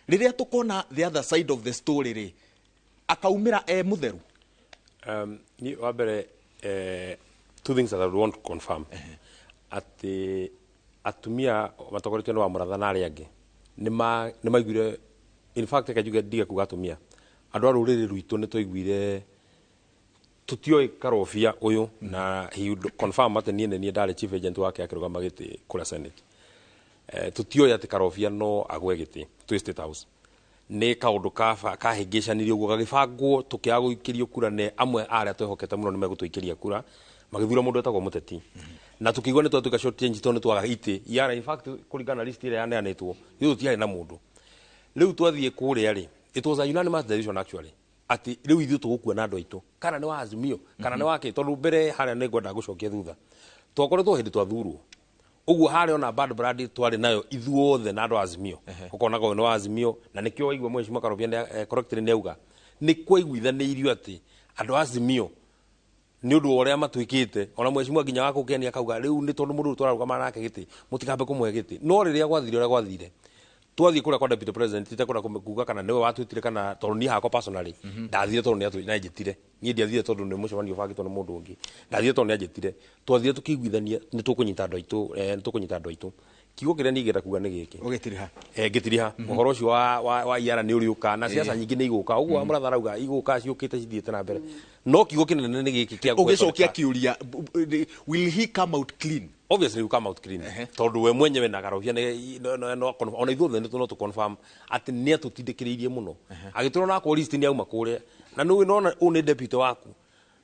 Rĩrĩa tũkona the other side of the story rĩ, akaumĩra e mũtheru. Ni wa mbere, two things that I would want to confirm. Atĩ atumia matongoretio nĩ wa Mũratha na arĩa angĩ nĩ maiguire, in fact reke njuge ndige kuga atumia, andũ a rũrĩrĩ rwitũ nĩ twaiguire tũtioĩ Karobia ũyũ, na he would confirm atĩ niĩ nĩ niĩ ndarĩ chief agent wake akĩrũgama gĩtĩ kũrĩa Senate. Tũtioĩ atĩ Karobia no agwe gĩtĩ twĩ State House. Nĩ kaũndũ kahĩngĩcanirio ũguo gagĩbangwo tũkĩaga gũikĩrio kura nĩ amwe a arĩa twehokete mũno nĩ megũtũikĩria kura, magĩthura mũndũ wetagwo Mũteti. Na tũkĩigua nĩ twatuĩka short change tondũ nĩ twaga itĩ. Yara, in fact kũringana na list ĩrĩa yaneanĩtwo, ithuĩ tũtiarĩ na mũndũ. Rĩu twathiĩ kũrĩa rĩ, it was a unanimous decision actually atĩ rĩu ithuĩ tũgũkua na andũ aitũ, kana nĩ wa Azimio kana nĩ wa kĩ, tondũ mbere harĩa nĩ ngwenda gũcokia thutha, twakoretwo hĩndĩ twathurwo ũguo harĩa ona bad blood twarĩ nayo ithuothe na andũ a Azimio, ũkonaga ũyũ nĩ wa Azimio, na nĩkĩo waigua mheshimiwa Karobia correctly nĩ auga nĩ kwaiguithanĩirio atĩ andũ a Azimio nĩ ũndũ wa ũrĩa matuĩkĩte, ona mheshimiwa nginya wa kũkenia akauga rĩu nĩ tondũ mũndũ ũyũ tũrarũgama nake gĩtĩ mũtikambe kũmũhe gĩtĩ. No rĩrĩa gwathire ũrĩa gwathire, twathiĩ kũrĩa kwa deputy president, itekwenda kuga kana nĩwe watwĩtire kana tondũ niĩ hakwa personally ndathire tondũ nĩ anjĩtire. Niĩ ndiathire tondũ nĩ mũcemanio ũbangĩtwo nĩ mũndũ ũngĩ, ndathire tondũ nĩ anjĩtire. Twathire tũkĩiguithania nĩ tũkũnyita andũ aitũ, nĩ tũkũnyita andũ aitũ. Kiugo kĩrĩa niĩ ingĩenda kuga nĩ gĩkĩ. Ũgĩtiriha. Ngĩtiriha ũhoro ũcio wa IR nĩ ũrĩũka na siasa nyingĩ nĩ igũka ũguo wa Mũratha arauga igũka ciũkĩte cithiĩte na mbere, no kiugo kĩnene nĩ gĩkĩ kĩa Ũgĩcokia kĩũria, will he come out clean? Obviously will come out clean, tondũ we mwenyewe na Karobia no ona ithuothe nĩ no tũ confirm atĩ nĩ atũtindĩkĩrĩirie mũno agĩtũra na akorwo list nĩ auma kũrĩa, na nĩ nona ũyũ nĩ deputy waku,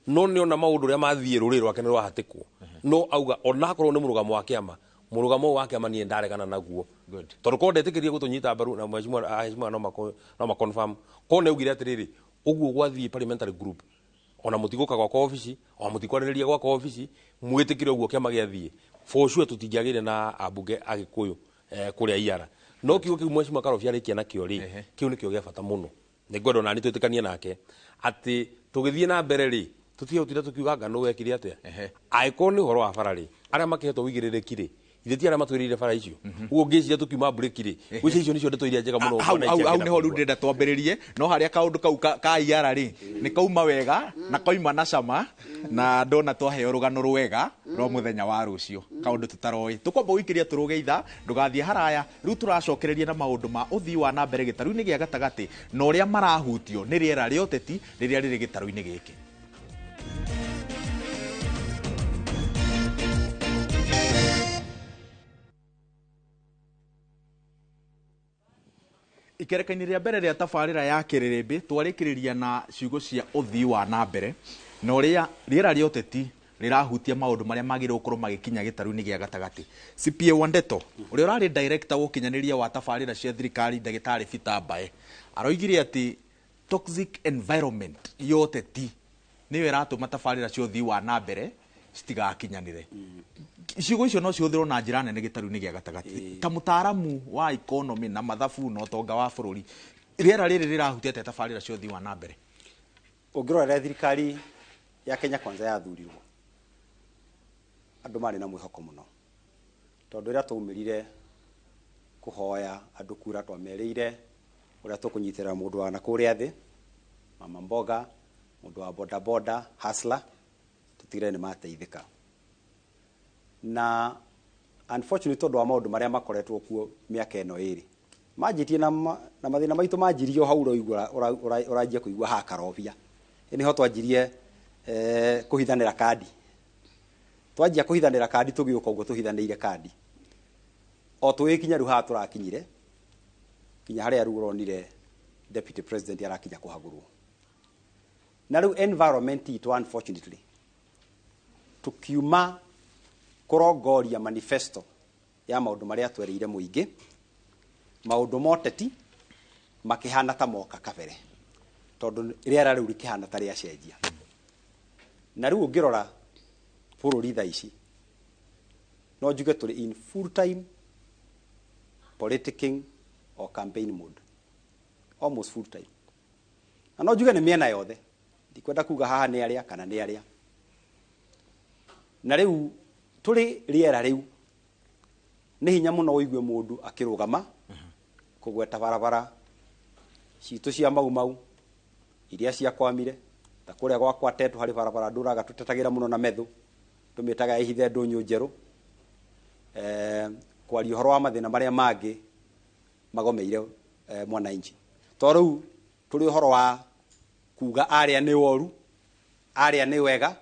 no nĩ ona maũndũ ũrĩa mathiĩ rũrĩrĩ rwake nĩ rwahatĩkwo, no auga ona akorwo nĩ mũrũgamo wa kĩama, mũrũgamo ũyũ wa kĩama niĩ ndaregana naguo. Good. Tondũ korwo ndetĩkĩrie gũtũnyita mbaru na mheshimiwa no ma confirm korwo nĩ augire atĩrĩrĩ Ũguo gwathiĩ parliamentary group, ona mũtigũka gwakwa obici, ona mũtikwarĩrĩria gwakwa obici, mwĩtĩkĩre ũguo kĩama gĩathiĩ. For sure tũtingĩagĩire na ambunge Agĩkũyũ kũrĩa IARA. No kiugo kĩu Mheshimiwa Karobia arĩkia nakĩo rĩ, kĩu nĩkĩo gĩa bata mũno. Nĩngwenda onani twĩtĩkanie nake atĩ tũgĩthiĩ na mbere rĩ, tũtige gũtinda tũkiuga anga nũ wekire atĩa. Angĩkorwo nĩ ũhoro wa bara rĩ, arĩa makĩhetwo ũigĩrĩrĩki rĩ, ithe ti arĩa matwĩrĩire bara icio. Ũguo ngĩciria tũkiuma break rĩ, ngwĩciria icio nĩcio ndeto iria njega mũno Hau mwananchi hau hau angĩenda niho rĩu kũigua. ndĩrenda twambĩrĩrie, no harĩa kaũndũ kau ka IARA rĩ, nĩ kauma wega na koima na cama, na ndona twaheo rũgano rwega rwa mũthenya wa rũciũ, kaũndũ tũtaroĩ. Tũkwamba gũikĩria tũrũge itha, ndũgathiĩ haraya. Rĩu tũracokereria na maũndũ ma ũthii wa na mbere gĩtarũ-inĩ gĩa gatagatĩ na ũrĩa marahutio nĩ rĩera rĩa ũteti rĩrĩa rĩrĩ gĩtarũ-inĩ gĩkĩ. Ikereka-inĩ rĩa mbere rĩa tabarĩra ya Kĩrĩrĩmbĩ twarĩkĩrĩria na ciugo cia ũthii wa na mbere na ũrĩa rĩera rĩa ũteti rĩrahutia maũndũ marĩa magĩrĩirwo gũkorwo magĩkinya gĩtarũ-inĩ gĩa gatagatĩ. CPA Wandeto ũrĩa ũrarĩ director wa ũkinyanĩria wa tabarĩra cia thirikari ndagĩtarĩ Peter Mbae aroigire atĩ toxic environment ya ũteti nĩyo ĩratũma tabarĩra cia ũthii wa na mbere citigakinyanĩre. Ciugo icio no cihũthĩrwo na njĩra nene gĩtarũ-inĩ gĩa gatagatĩ. Ta mũtaaramu wa economy na mathabu na ũtonga wa bũrũri, rĩera rĩrĩ rĩrahutia atĩa tabarĩra cia ũthii wa na mbere? Ũngĩrora rĩrĩa thirikari ya Kenya Kwanza yathurirwo, andũ marĩ na mwĩhoko mũno, tondũ rĩrĩa twaumĩrire kũhoya andũ kura twamerĩire ũrĩa tũkũnyitĩrĩra mũndũ wa na kũrĩa thĩ, mama mboga, mũndũ wa boda boda, hustler, tũtigĩrĩre nĩ mateithĩka. Na unfortunately tondũ wa maũndũ marĩa makoretwo kuo mĩaka ĩno ĩrĩ, manjĩtie na mathĩna maitũ manjirie o hau ũraigua ũranjia kũigua haha Karobia. Ĩ nĩho twanjirie kũhithanĩra kandi. Twanjia kũhithanĩra kandi tũgĩũka ũguo tũhithanĩire kandi. O tũgĩkinya rĩu haha tũrakinyire, kinya harĩa rĩu ũronire deputy president arakinya kũhagũrwo. Na rĩu environment itũ unfortunately, tũkiuma kũrongoria manifesto ya maũndũ marĩa twerĩire mũingĩ, maũndũ ma ũteti makĩhana ta moka kabere, tondũ rĩera rĩu rĩkĩhana ta rĩacenjia. Na rĩu ũngĩrora bũrũri thaa ici, no njuge tũrĩ in full time politicking or campaign mode, almost full time. Na no njuge nĩ mĩena yothe, ndikwenda kuga haha nĩ arĩa kana nĩ arĩa. Na rĩu tũrĩ rĩera rĩu, nĩ hinya mũno ũigue mũndũ akĩrũgama kũgweta barabara citũ cia Mau Mau iria ciakwamire, ta kũrĩa gwakwa Tetu harĩ barabara ndũraga tũtetagĩra mũno na methu, tũmĩtaga ya ihithe ndũnyũ njerũ. Kwaria ũhoro wa mathĩna marĩa mangĩ magomeire mwananchi. To rĩu tũrĩ ũhoro wa kuga arĩa nĩ oru, arĩa nĩ wega.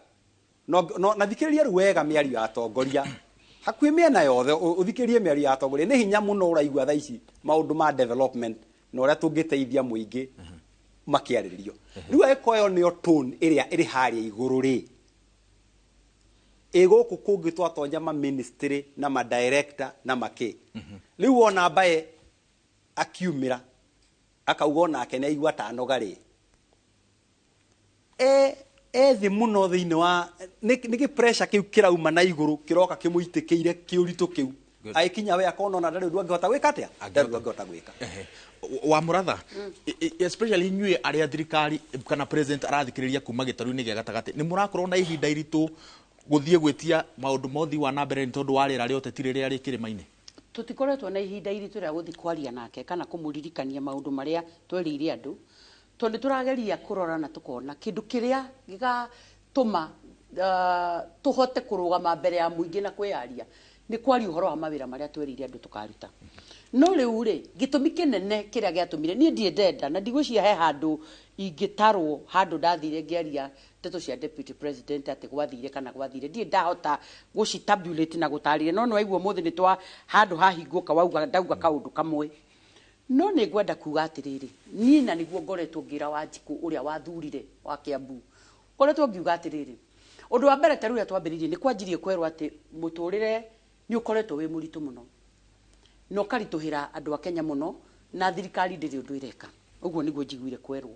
No, no, na thikĩrĩria rĩu wega mĩario ya atongoria hakuhĩ mĩena yothe, ũthikĩrĩrie mĩario ya atongoria. Nĩ hinya mũno ũraigua thaa ici maũndũ ma development na ũrĩa tũngĩteithia mũingĩ makĩarĩrĩrio. Rĩu angĩkorwo ĩyo nĩyo tone ĩrĩa ĩrĩ harĩa igũrũ rĩ, ĩ gũkũ kũngĩ twatonya ma ministry na ma director na makĩ. Rĩu wona Mbae akiumĩra akauga onake nĩ aigua ta anoga rĩ, ethĩ mũno thĩinĩ wa nĩ kĩ pressure kĩu kĩrauma na igũrũ kĩroka kĩmũitĩkĩire kĩũritũ kĩu. Agĩkinya we akona ona ndarĩ ũndũ angĩhota gwĩka atĩa? Ndarĩ ũndũ angĩhota gwĩka. Wa mũratha, especially inyuĩ arĩa thirikari kana president arathikĩrĩria kuma gĩtarũ-inĩ gĩa gatagatĩ, nĩ mũrakorwo na ihinda iritũ gũthiĩ gwĩtia maũndũ ma ũthii wa na mbere nĩ tondũ wa rĩera rĩa ũteti rĩrĩa rĩ kĩrĩma-inĩ? Tũtikoretwo na ihinda iritũ rĩa gũthiĩ kwaria nake kana kũmũririkania maũndũ marĩa twerĩire andũ, tondũ nĩ tũrageria kũrora na tũkona kĩndũ kĩrĩa gĩgatũma tũhote kũrũgama mbere ya mũingĩ na kwĩyaria nĩ kwaria ũhoro wa mawĩra marĩa twerĩire andũ tũkaruta. No rĩu rĩ, gĩtũmi kĩnene kĩrĩa gĩatũmire niĩ ndirĩ ndenda na ndigwĩciria he handũ ingĩtarwo handũ ndathire ngĩaria ndeto cia deputy president atĩ gwathire kana gwathire, ndirĩ ndahota gũcitabulate na gũtarĩria, no nĩ waigua ũmũthĩ nĩ twa handũ hahingũka wauga ndauga kaũndũ kamwe. No nĩ ngwenda kuga atĩrĩrĩ, niĩ na nĩguo ngoretwo ngĩra Wanjikũ ũrĩa wathurire wa Kiambu, ngoretwo ngiuga atĩrĩrĩ, ũndũ wa mbere ta rĩu ũrĩa twambĩrĩirie nĩ kwanjirie kwerwo atĩ mũtũrĩre nĩ ũkoretwo wĩ mũritũ mũno na ũkaritũhĩra andũ a Kenya mũno, na thirikari ndĩrĩ ũndũ ĩreka. Ũguo nĩguo njiguire kwerwo.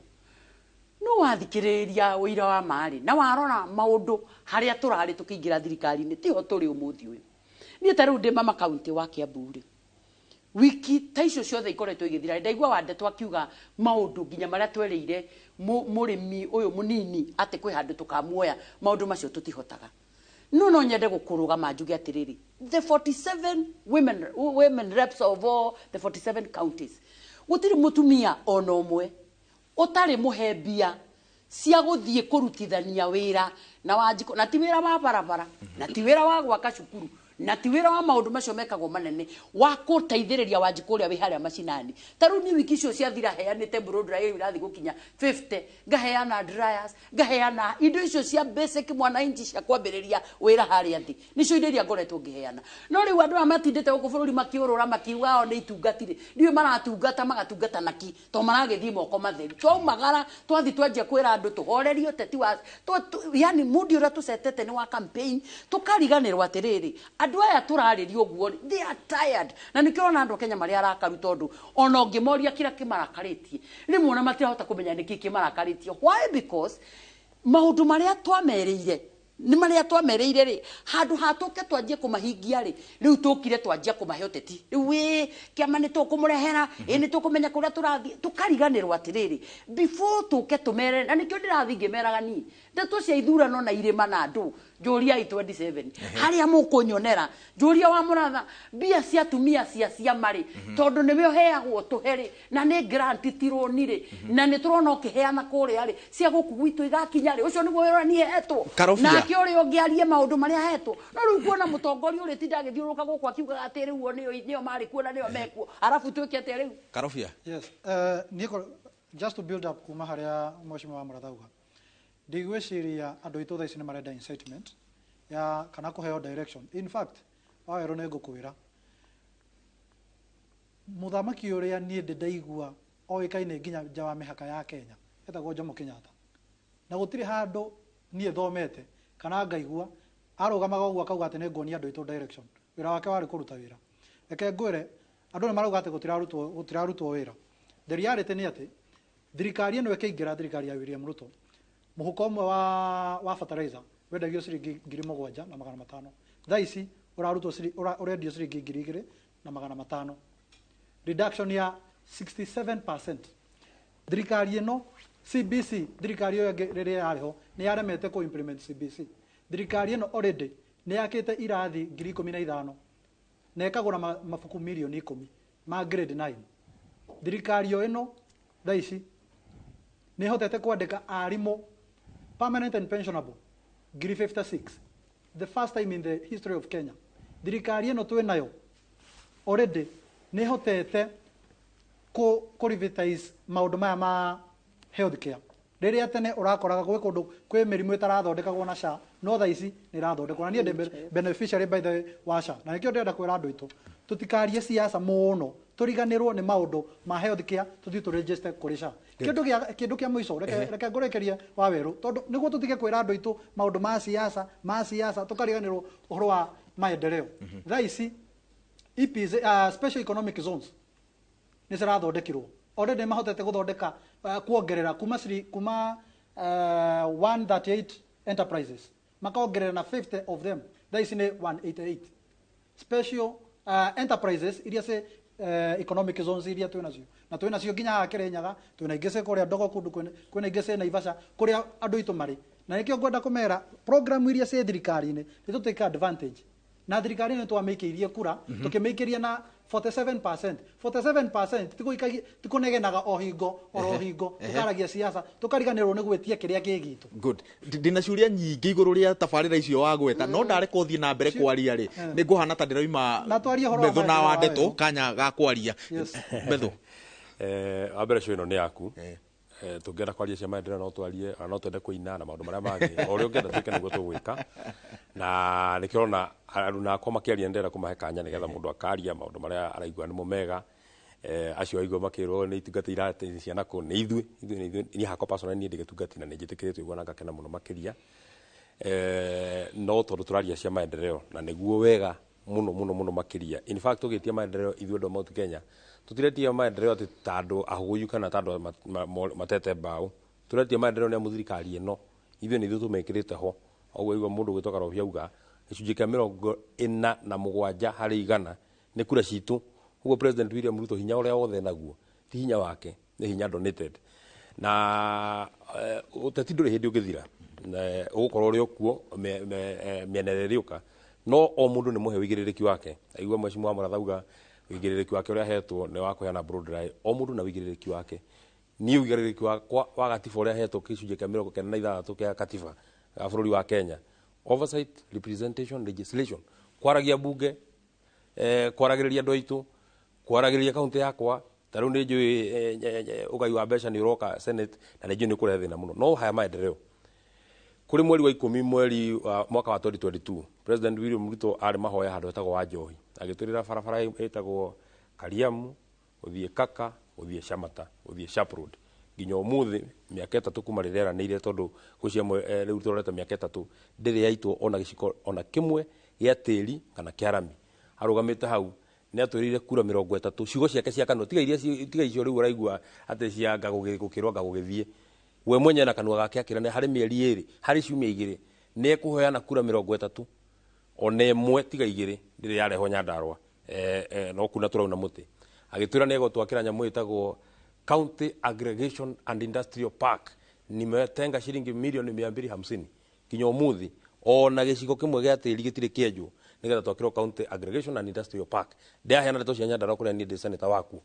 No wathikĩrĩria ũira wa marĩ na warora maũndũ harĩa tũrarĩ tũkĩingĩra thirikari-inĩ, tiho tũrĩ ũmũthĩ ũyũ. Niĩ ta rĩu ndĩ mama kaunti wa Kiambu rĩ, wiki ta icio ciothe ikoretwo igĩthira, ndaigua Wandetwa akiuga maũndũ nginya marĩa twerĩire mũrĩmi ũyũ mũnini atĩ kwĩ handũ tũkamuoya, maũndũ macio tũtihotaga. No nyende gũkũrũgama njuge atĩrĩrĩ, the 47 women reps of all the 47 counties, gũtirĩ mũtumia ona ũmwe ũtarĩ mũhe mbia cia gũthiĩ kũrutithania wĩra na Wanjikũ, na ti wĩra wa barabara, na ti wĩra wa gwaka cukuru, na ti wĩra wa maũndũ macio mekagwo manene, wa gũteithĩrĩria Wanjikũ ũrĩa wĩ harĩa macinani. Ta rĩu niĩ wiki icio ciathira heanĩte blow dryer ĩyo irathiĩ gũkinya 50, ngaheana dryers, ngaheana indo icio cia basic mwananchi cia kwambĩrĩria wĩra harĩa thĩ, nĩcio indo iria ngoretwo ngĩheana. No rĩu andũ aya matindĩte gũkũ bũrũri makĩũrũra makiuga o nĩ itungatire, ndiũĩ maratungata magatungata naki, to maragĩthiĩ moko matheri. Twaumagara twathiĩ twanjia kwĩra andũ tũhorerie ũteti wa yani mundi ũrĩa tũcetete nĩ wa campaign, tũkariganĩrwo atĩrĩrĩ, andũ aya tũrarĩria ũguo rĩ, they are tired. Na nĩkĩo ũrona andũ a Kenya marĩ arakaru, tondũ ona ũngĩmoria kĩrĩa kĩmarakarĩtie rĩmwe ona matirahota kũmenya nĩkĩ kĩmarakarĩtie. Why? Because maũndũ marĩa twamerĩire nĩ marĩa twamerĩire rĩ, handũ ha tũke twanjie kũmahingia rĩ, rĩu tũkire twanjia kũmahe ũteti. Rĩu ĩ kĩama nĩ tũkũmũrehera, ĩ nĩ tũkũmenya kũrĩa tũrathiĩ, tũkariganĩrwo atĩrĩrĩ, before tũke tũmere. Na nĩkĩo ndĩrathiĩ ngĩmeraga niĩ ndeto cia ithurano na irĩma na andũ, njũriai 27 harĩa mũkũnyonera, njũria wa mũratha mbia cia atumia cia ciama rĩ, tondũ nĩwe ũheagwo tũhe rĩ, na nĩ grant ti rũni rĩ, na nĩ tũrona ũkĩheana kũrĩa rĩ, cia gũkũ gwitũ igakinya rĩ, ũcio nĩguo wĩra niĩ hetwo. Karobia. Nake ũrĩa ũngĩ arie maũndũ marĩa ahetwo. No rĩu kuona mũtongoria ũrĩa tinda agĩthiũrũrũka gũkũ akiugaga atĩ rĩu o nĩo marĩ kuo na nĩo mekuo, arabu twĩke atĩa rĩu? Karobia. Yes, niĩ just to build up kuma harĩa mheshimiwa wa Mũratha auga, ndigwĩciria andũ aitũ thaa ici nĩ marenda incitement ya kana kũheo direction. In fact, Wawerũ, nĩ ngũkwĩra mũthamaki ũrĩa niĩ ndĩ ndaigua oĩkaine nginya nja wa mĩhaka ya Kenya etagwo Jomo Kenyatta, na gũtirĩ handũ niĩ thomete kana ngaigua arũgamaga ũguo akauga atĩ nĩ nguonia andũ aitũ direction. Wĩra wake warĩ kũruta wĩra. Reke ngwĩre, andũ nĩ marauga atĩ gũtirarutwo wĩra. The reality nĩ atĩ thirikari ĩno ĩkĩingĩra, thirikari ya William Ruto, mũhuko ũmwe wa fertilizer wendagio ciringi 7,500, thaa ici ũrarutwo ũrendio ciringi 2,500, reduction ya 67%. Thirikari ĩno, CBC, thirikari ĩyo ĩngĩ rĩrĩa yarĩ ho nĩ yaremete kũ implement CBC. Thirikari ĩno already nĩ yakĩte irathi 15,000 na ĩkagũra mabuku mirioni 10 ma grade 9. Thirikari o ĩno thaa ici nĩ ĩhotete kwandĩka arimũ permanent and pensionable 56,000, the first time in the history of Kenya. Thirikari ĩno twĩ nayo already nĩ ĩhotete kũ revitalize maũndũ maya ma healthcare, rĩrĩa tene ũrakoraga gwĩ kũndũ kwĩ mĩrimũ ĩtarathondekagwo na SHA, no thaa ici nĩ ĩrathondekwo, na niĩ ndĩ beneficiary, by the way, wa SHA. Na nĩkĩo ndĩrenda kwĩra andũ aitũ tũtikarie siasa mũno, tũriganĩrwo nĩ maũndũ ma healthcare, tũthiĩ tũ register kũrĩ SHA. Kĩndũ kĩa mũico, reke ngũrĩkĩrie, Wawerũ, tondũ nĩguo tũtige kwĩra andũ aitũ maũndũ ma siasa tũkariganĩrwo ũhoro wa maendeleo. Thaa ici EPZ, special economic zones nĩ cirathondekirwo. Already nĩ mahotete gũthondeka, kuongerera kuma 138 enterprises, makongerera na 50 of them, thaa ici nĩ 188 special enterprises iria ci economic zones iria twĩ nacio, na twĩ nacio nginya haha Kĩrĩnyaga, twĩna ingĩ ci kũrĩa Ndogo kũndũ, kwĩna ingĩ ci Naivasha kũrĩa andũ aitũ marĩ. Na nĩkĩo ngwenda kũmera program iria ci thirikari-inĩ nĩ tũ take advantage, na thirikari nĩ twamĩikĩirie kura, tũkĩmĩikĩria na 47%. 47% tikũnegenaga o hingo oro hingo tũkaragia siasa tũkariganĩrwo nĩ gwĩtia kĩrĩa kĩ gitũ. Good. Ndĩna ciũria nyingĩ igũrũ rĩa tabarĩra icio wagweta, no ndareka ũthiĩ na mbere kwaria rĩ, nĩ ngũhana ta ndĩroima. Na twarie ũhoro wa Metho na maendeleo. Wandetũ Wawerũ. kanya ga kwaria. Yes. Metho. Wa mbere, show ĩno nĩ yaku. Tũngĩenda kwaria cia maendeleo no twarie, ona no twende kũina na maũndũ marĩa mangĩ, o ũrĩa ũngĩenda twĩke nĩguo tũgwĩka. Na nĩkĩo ũrona aruna akwa makĩaria, ndĩrenda kũmahe kanya nĩgetha mũndũ akaria maũndũ marĩa araigua nĩmo mega. Acio aigua makĩrwo nĩ itungata irateithia ciana kũ nĩ ithuĩ niĩ hakwa personally, niĩ ndĩ gĩtungati na nĩ njĩtĩkĩrĩtwo igua na ngakena mũno makĩria. No tondũ tũraria cia maendeleo na nĩguo wega mũno mũno mũno makĩria, in fact tũgĩtia maendeleo, ithuĩ andũ a Mount Kenya tũtiretia maendeleo atĩ ta andũ ahũyũ kana ta andũ matete mbaũ. Tũretia maendeleo nĩ amu thirikari ĩno ithuĩ nĩ ithuĩ tũmekĩrĩte ho. Ũguo igua mũndũ gwĩtwo Karobia auga gĩcunjĩ kĩa 47% nĩ kura citũ. Ũguo President William Ruto hinya ũrĩa wothe naguo ti hinya wake, nĩ hinya donated. Na ũteti ndũrĩ hĩndĩ ũngĩthira, ũgũkorwo ũrĩ o kuo mĩena ĩrĩa ĩrĩũka, no o mũndũ nĩ mũhe ũigĩrĩrĩki wake. Aigua Mheshimiwa Mũratha auga ũigĩrĩrĩki wake ũrĩa ahetwo nĩ wa kũheana blow dry, o mũndũ na ũigĩrĩrĩki wake. Niĩ ũigĩrĩrĩki wakwa wa gatiba ũrĩa ahetwo gĩcunjĩ kĩa 96 kĩa katiba ya bũrũri wa Kenya, oversight, representation, legislation, kwaragia bunge, kwaragĩrĩria andũ aitũ, kwaragĩrĩria kaunti yakwa. Ta rĩu nĩ njũĩ ũgai wa mbeca nĩ ũroka Senate, na nĩ njũĩ nĩ ũkũrehe thĩna mũno, no haya maendeleo. Kũrĩ mweri wa 10 mweri wa mwaka wa 2022, President William Ruto arĩ mahoya handũ hetagwo wa Njohi, agĩtwĩrĩra barabara ĩtagwo Kariamu gũthiĩ Kaka, gũthiĩ Shamata, gũthiĩ Sharp Road. Nginya ũmũthĩ mĩaka 3 kuma rĩrĩa eranĩire, tondũ gũcia rĩu tũrorete mĩaka 3 ndĩrĩ yaitwo ona gĩciko ona kĩmwe gĩa tĩri kana kĩa rami. Arũgamĩte hau nĩ atwĩrĩire kura 30, ciugo ciake cia kanua, tiga iria tiga icio rĩu ũraigua atĩ cia nga gũkĩrwo nga gũgĩthiĩ. We mwenyewe na kanua gake akĩra nĩ harĩ mĩeri 2, harĩ ciumia 2 nĩ ekũheana kura 30, ona ĩmwe tiga 2 ndĩrĩ yarehwo Nyandarua. No kuna tũrauna mũtĩ. Agĩtwĩra nĩ egũtwakĩra nyamũ ĩtagwo County Aggregation and Industrial Park, nimetenga shilingi milioni 250. Nginya ũmũthĩ ona gĩcigo kĩmwe gĩa tĩri gĩtirĩ kĩenjwo nĩgetha twakĩrwo County Aggregation and Industrial Park. Ndĩraheana ndeto cia Nyandarua kũrĩa niĩ ndĩ senator waku.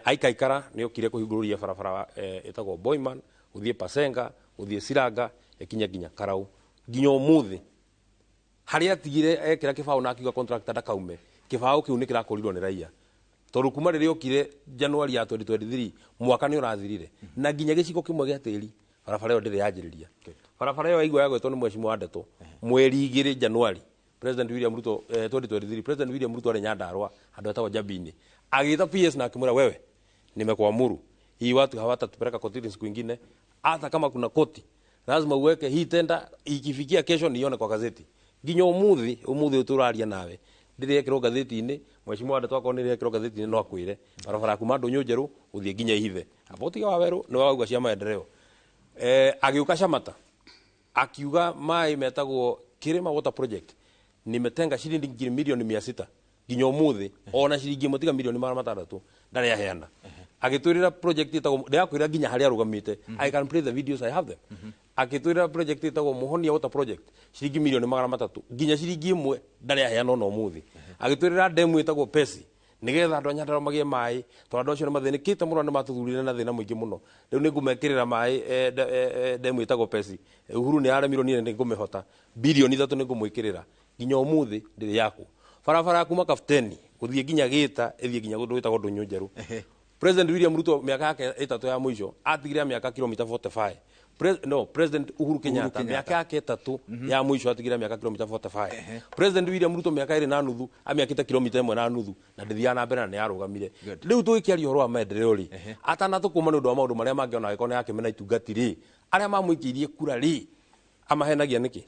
Aikaikara nĩ okire kũhingũrĩria barabara ĩtagwo Boyman, gũthiĩ Pasenga, gũthiĩ Siranga, ĩkinye nginya Karau. Nginya ũmũthĩ harĩa atigire ekĩra kĩbaũ na akiuga contractor ndakaume, kĩbaũ kĩu nĩ kĩrakũrirwo nĩ raia. Tondũ kuma rĩrĩa okire January ya 2023 mwaka nĩ ũrathirire, na nginya gĩcigo kĩmwe gĩa tĩri barabara ĩyo ndĩrĩ yanjĩrĩria. Barabara ĩyo yaigua yagwetwo nĩ Mheshimiwa wa Ndeto mweri 2 January, President William Ruto 2023, President William Ruto arĩ Nyandarua handũ hetagwo Njabini, agĩta PS na akĩmwĩra, wewe nimekuamuru hii watu hawatatupeleka kotini siku ingine, hata kama kuna koti lazima uweke hii tenda, ikifikia kesho nione kwa gazeti. Nginya umuthi umuthi turaria nawe ndirekirwo ngathĩti-inĩ. Mheshimiwa Ndeto akorwo nĩrekirwo ngathĩti-inĩ no akwĩre barabara kuma Ndũnyũ Njerũ gũthiĩ nginya Ihithe, amba ũtige wa werũ nĩ wauga cia maendeleo. Agĩũka Shamata akiuga maĩ metagwo Kirima Water Project nimetenga shilingi milioni 600, nginya ũmũthĩ ona shilingi ĩmwe tiga milioni 600 ndarĩ aheana. Agĩtwĩrĩra project ĩtagwo, ndĩrakwĩra nginya harĩa arũgamĩte, I can play the videos, I have them. Agĩtwĩrĩra project ĩtagwo Muhonia Water Project shilingi milioni 300, nginya shilingi ĩmwe ndarĩ aheana ona ũmũthĩ. Agĩtwĩrĩra demu ĩtagwo Pesi nigetha andũ a Nyandarua magĩe maĩ, tondũ andũ acio nĩ mathĩnĩkĩte mũno, nĩ matũthurire na thĩna mũingĩ mũno. Rĩu nĩ ngũmekĩrĩra maĩ demu ĩtagwo Pesi. Uhuru nĩ aremirwo, niĩ nĩ ngũmĩhota, bilioni 3 nĩ ngũmwĩkĩrĩra. Nginya ũmũthĩ ndĩrĩ yakwo. Barabara ya kuma Kapteni gũthiĩ nginya Gĩta ĩthiĩ nginya kũndũ gwĩtagwo Ndũnyũ Njerũ. President William Ruto mĩaka yake 3 ya mũico atigire mĩaka kilomita 45. No, President Uhuru Kenyatta mĩaka yake 3 ya mũico atigire mĩaka kilomita 45. President William Ruto mĩaka 2.5 amĩakĩte kilomita 1.5 na ndĩthiaga na mbere na nĩ yarũgamire. Rĩu tũgĩkĩaria ũhoro wa maendeleo rĩ, atanatũkũma nĩ ũndũ wa maũndũ marĩa mangĩ ona angĩkorwo nĩ yakĩmena itungati rĩ, arĩa mamũikĩirie kura rĩ, amahenagia nĩkĩ?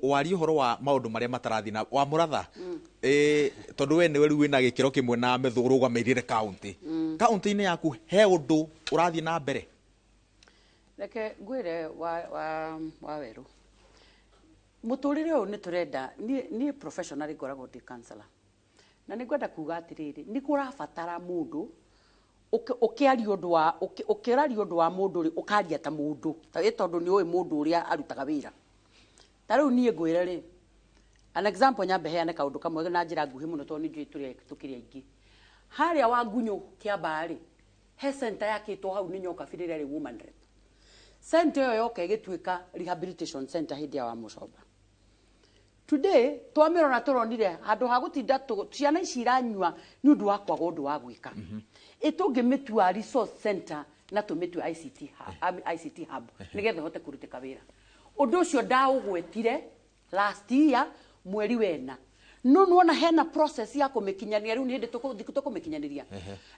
Warie ũhoro wa maũndũ marĩa matarathi na wa Mũratha, tondũ we nĩwe rĩu wĩna gĩkĩro kĩmwe na Methu ũrũgamĩrĩire kaunti. Kaunti-inĩ yaku he ũndũ ũrathiĩ na mbere? Reke ngwĩre wa werũ, mũtũrĩre ũyũ nĩ tũrenda. Niĩ professionally ngoragwo ndĩ counselor, na nĩ ngwenda kuga atĩrĩrĩ, nĩ kũrabatara mũndũ ũkĩaria ũndũ wa ũkĩraria ũndũ wa mũndũ rĩ, ũkaria ta mũndũ tondũ nĩ ũĩ mũndũ ũrĩa arutaga wĩra. Ta rĩu niĩ ngwĩre rĩ, an example, nyambe heane kaũndũ kamwe na njĩra nguhĩ mũno tondũ nĩ njũĩ tũkĩrĩ aingĩ. Harĩa wa Ngunyũ Kĩambaa rĩ, he center yakĩtwo hau nĩ Nyokabi rĩrĩa rĩ woman rep. Center ĩyo yoka ĩgĩtuĩka rehabilitation center hĩndĩ ya Wamuchomba. Today twamĩrora tũronire handũ ha gũtinda ciana ici iranyua nĩ ũndũ wa kwaga ũndũ wa gwĩka, ĩtũngĩmĩtua resource center na tũmĩtue ICT hub, ICT hub nĩgetha ĩhote kũrutĩka wĩra. Ũndũ ũcio ndaũgwetire last year mweri wena, No nuona hena process ya kũmĩkinyania rĩu nĩ hĩndĩ tũkũmĩkinyanĩria.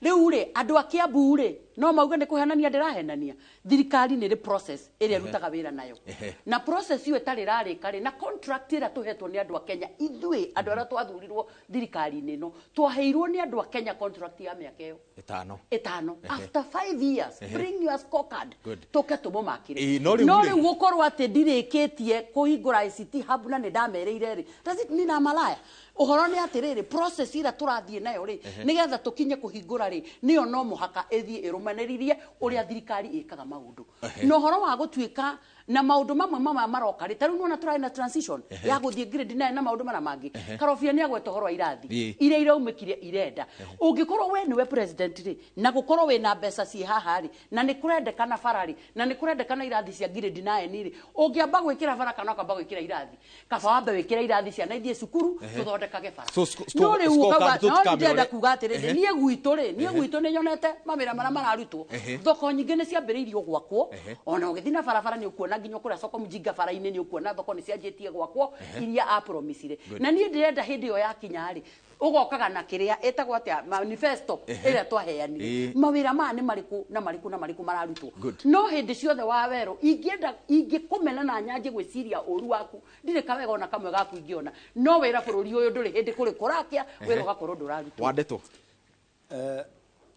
Rĩu rĩ andũ a Kiambu rĩ no mauge nĩ kũhenania ndĩrahenania. Thirikari nĩ ĩrĩ process ĩrĩa ĩrutaga wĩra nayo. Na process ĩyo ĩtarĩ ĩrarĩka rĩ, na contract ĩrĩa tũhetwo nĩ andũ a Kenya, ithuĩ andũ arĩa twathurirwo thirikari-inĩ ĩno twaheirwo nĩ andũ a Kenya contract ya mĩaka ĩyo ĩtano. Ĩtano. After 5 years, bring your scorecard, Good. tũke tũmũmakĩre. Ĩĩ, no rĩu No rĩ- rĩu gũkorwo atĩ ndirĩkĩtie kũhingũra ICT hub na nĩ ndamerĩire rĩ, does it mean I'm a liar? Ũhoro nĩ atĩrĩrĩ, process ĩrĩa tũrathiĩ nayo rĩ, nĩgetha tũkinye kũhingũra rĩ, nĩyo no mũhaka ĩthiĩ ĩrũmanĩrĩrie ũrĩa thirikari ĩkaga maũndũ. Na ũhoro wa gũtuĩka na maũndũ mamwe mamwe maroka rĩ, ta rĩu nĩwona tũrarĩ na transition ya gũthiĩ grade 9 na maũndũ marĩa mangĩ. Karobia nĩ agweta ũhoro wa irathi iria iraumĩkire irenda. Ũngĩkorwo we nĩwe president rĩ, na gũkorwo wĩna mbeca ciĩ haha rĩ, na nĩ kũrendekana bara rĩ, na nĩ kũrendekana irathi cia grade 9 rĩ, ũngĩamba gwĩkĩra bara kana ũkamba gwĩkĩra irathi, kaba wambe wĩkĩre irathi, ciana ithiĩ cukuru, tũthondekage bara. So, No rĩu scorecard ũkauga no tũtikamĩrore. ndĩrenda kuga atĩrĩrĩ, niĩ gwitũ rĩ, niĩ gwitũ nĩ nyonete mawĩra marĩa mararutwo. Thoko nyingĩ nĩ ciambĩrĩirio gwakwo. Ona ũgĩthiĩ na barabara nĩ ũkuona nginya kũrĩa soko mjinga bara-inĩ nĩ ũkuona thoko nĩ cianjĩtie gwakwo iria apromisire. Na niĩ ndĩrenda hĩndĩ ĩyo yakinya rĩ, ũgokaga na kĩrĩa ĩtagwo atĩa, manifesto ĩrĩa twaheanire, mawĩra maya nĩ marĩkũ na marĩkũ na marĩkũ mararutwo. Good. No hĩndĩ ciothe wa werũ ingĩenda ingĩkũmena na nyanjie gwĩciria ũru waku, ndirĩ kawega ona kamwe gaku ingĩona. No wĩra bũrũri ũyũ ndũrĩ hĩndĩ kũrĩ kũrakĩa wĩra ũgakorwo ndũrarutwo. Wandetwo.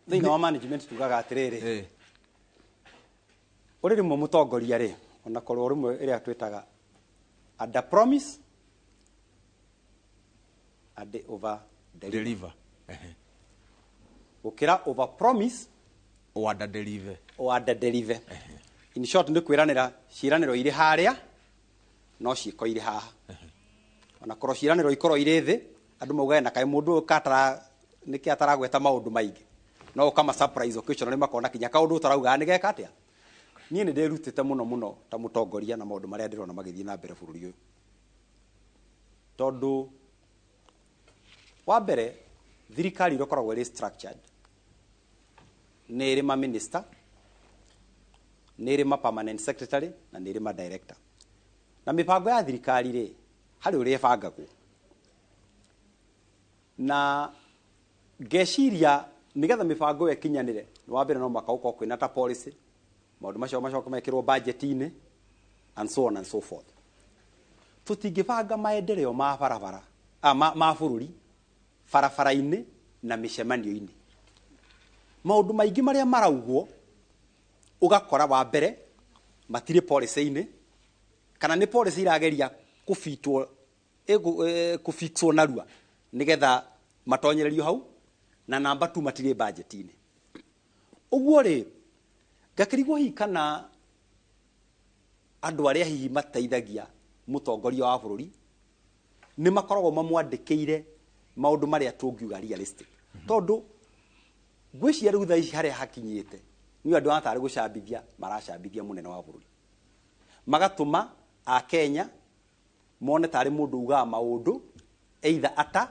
Thĩinĩ wa management tugaga atĩrĩrĩ, ũrĩ rĩmwe mũtongoria rĩ, ona korwo rĩmwe ĩrĩa twĩtaga under promise and over deliver, Deliver. Gũkĩra over promise o under deliver. O under deliver. In short, nĩ kwĩranĩra ciĩranĩro irĩ harĩa no ciĩko irĩ haha. Ona korwo ciĩranĩro ikorwo irĩ thĩ, andũ maugage na kaĩ mũndũ ũyũ katara nĩkĩ ataragweta maũndũ maingĩ, no ũkama surprise occasionally makona kinya kaũndũ ũtaraugaga nĩ geka atĩa. Niĩ nĩ ndĩrutĩte mũno mũno ta mũtongoria na maũndũ marĩa ndĩrona magĩthiĩ na mbere bũrũri ũyũ, tondũ wa mbere thirikari ĩrĩa ĩkoragwo ĩrĩ structured nĩ ĩrĩ ma minister, nĩ ĩrĩ ma permanent secretary, na nĩ ĩrĩ ma director. Na mĩbango ya thirikari rĩ, harĩ ũrĩa ĩbangagwo, na ngeciria nĩgetha mĩbango ĩyo ĩkinyanĩre, nĩ wa mbere no mũhaka gũkorwo kwĩna ta policy, maũndũ macio macoke mekĩrwo budget-inĩ and so on and so forth. Tũtingĩbanga maendeleo ma barabara ma bũrũri barabara-inĩ na mĩcemanio-inĩ. Maũndũ maingĩ marĩa maraugwo ũgakora wa mbere matirĩ policy-inĩ, kana nĩ policy irageria kũbitwo kũfixwo narua nĩgetha matonyererio hau, na namba tu matirĩ budget-inĩ. Ũguo rĩ, ngakĩrigwo hihi kana andũ arĩa hihi mateithagia mũtongoria wa bũrũri nĩ makoragwo mamwandĩkĩire maũndũ marĩa tũngiuga realistic, tondũ ngwĩciria rĩu thaa ici harĩa hakinyĩte nĩ andũ matarĩ gũcambithia maracambithia mũnene wa bũrũri, magatũma akenya mone tarĩ mũndũ ugaga maũndũ either ata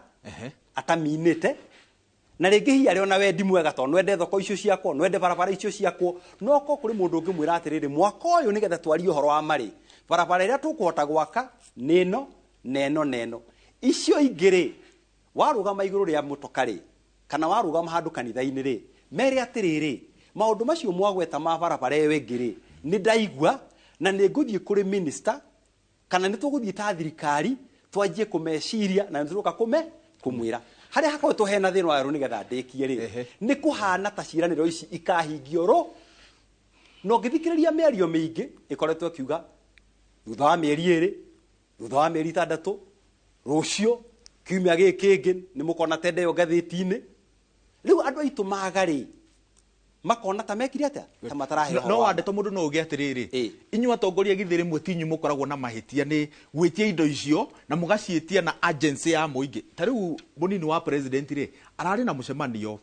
ataminĩte, na rĩngĩ hihi arĩ ona wendi mwega, tondũ nwende thoko icio ciakwo, nwende barabara icio ciakwo, no ko kũrĩ mũndũ ũngĩmwĩra atĩrĩrĩ, mwaka ũyũ nĩgetha twarie ũhoro wa marĩ, barabara ĩrĩa tũkũhota gwaka nĩ ĩno na ĩno na ĩno, icio ingĩ rĩ, warũgama igũrũ rĩa mũtoka rĩ, kana warũgama handũ kanitha-inĩ rĩ, mere atĩrĩrĩ, maũndũ macio mwagweta ma barabara ĩyo ĩngĩ rĩ, nĩ ndaigua na nĩ ngũthiĩ kũrĩ minister, kana nĩ tũgũthiĩ ta thirikari twanjie kũmeciria na nĩ tũroka kũme kũmwĩra harĩa hakoretwo hena thĩna wa nĩgetha ndĩkie rĩ, nĩ kũhana ta ciĩranĩro ici ikahingio rũ. Na ũngĩthikĩrĩria mĩario mĩingĩ ĩkoretwo ĩkiuga thutha wa mĩeri 2, thutha wa mĩeri 6, rũciũ, kiumia gĩkĩ kĩngĩ nĩ mũkona tenda ĩyo ngathĩti-inĩ. Rĩu andũ aitũ maga rĩ, makona ta mekire atĩa, ta mataraheo No ũhoro wa wandĩtwo mũndũ no uge atĩrĩrĩ, inyuĩ atongoria githĩ rĩmwe ti inyuĩ mũkoragwo na mahĩtia nĩ gwĩtia indo icio na mũgaciĩtia na agency ya mũingĩ? Ta rĩu mũnini wa president rĩ, ararĩ na mũcemanio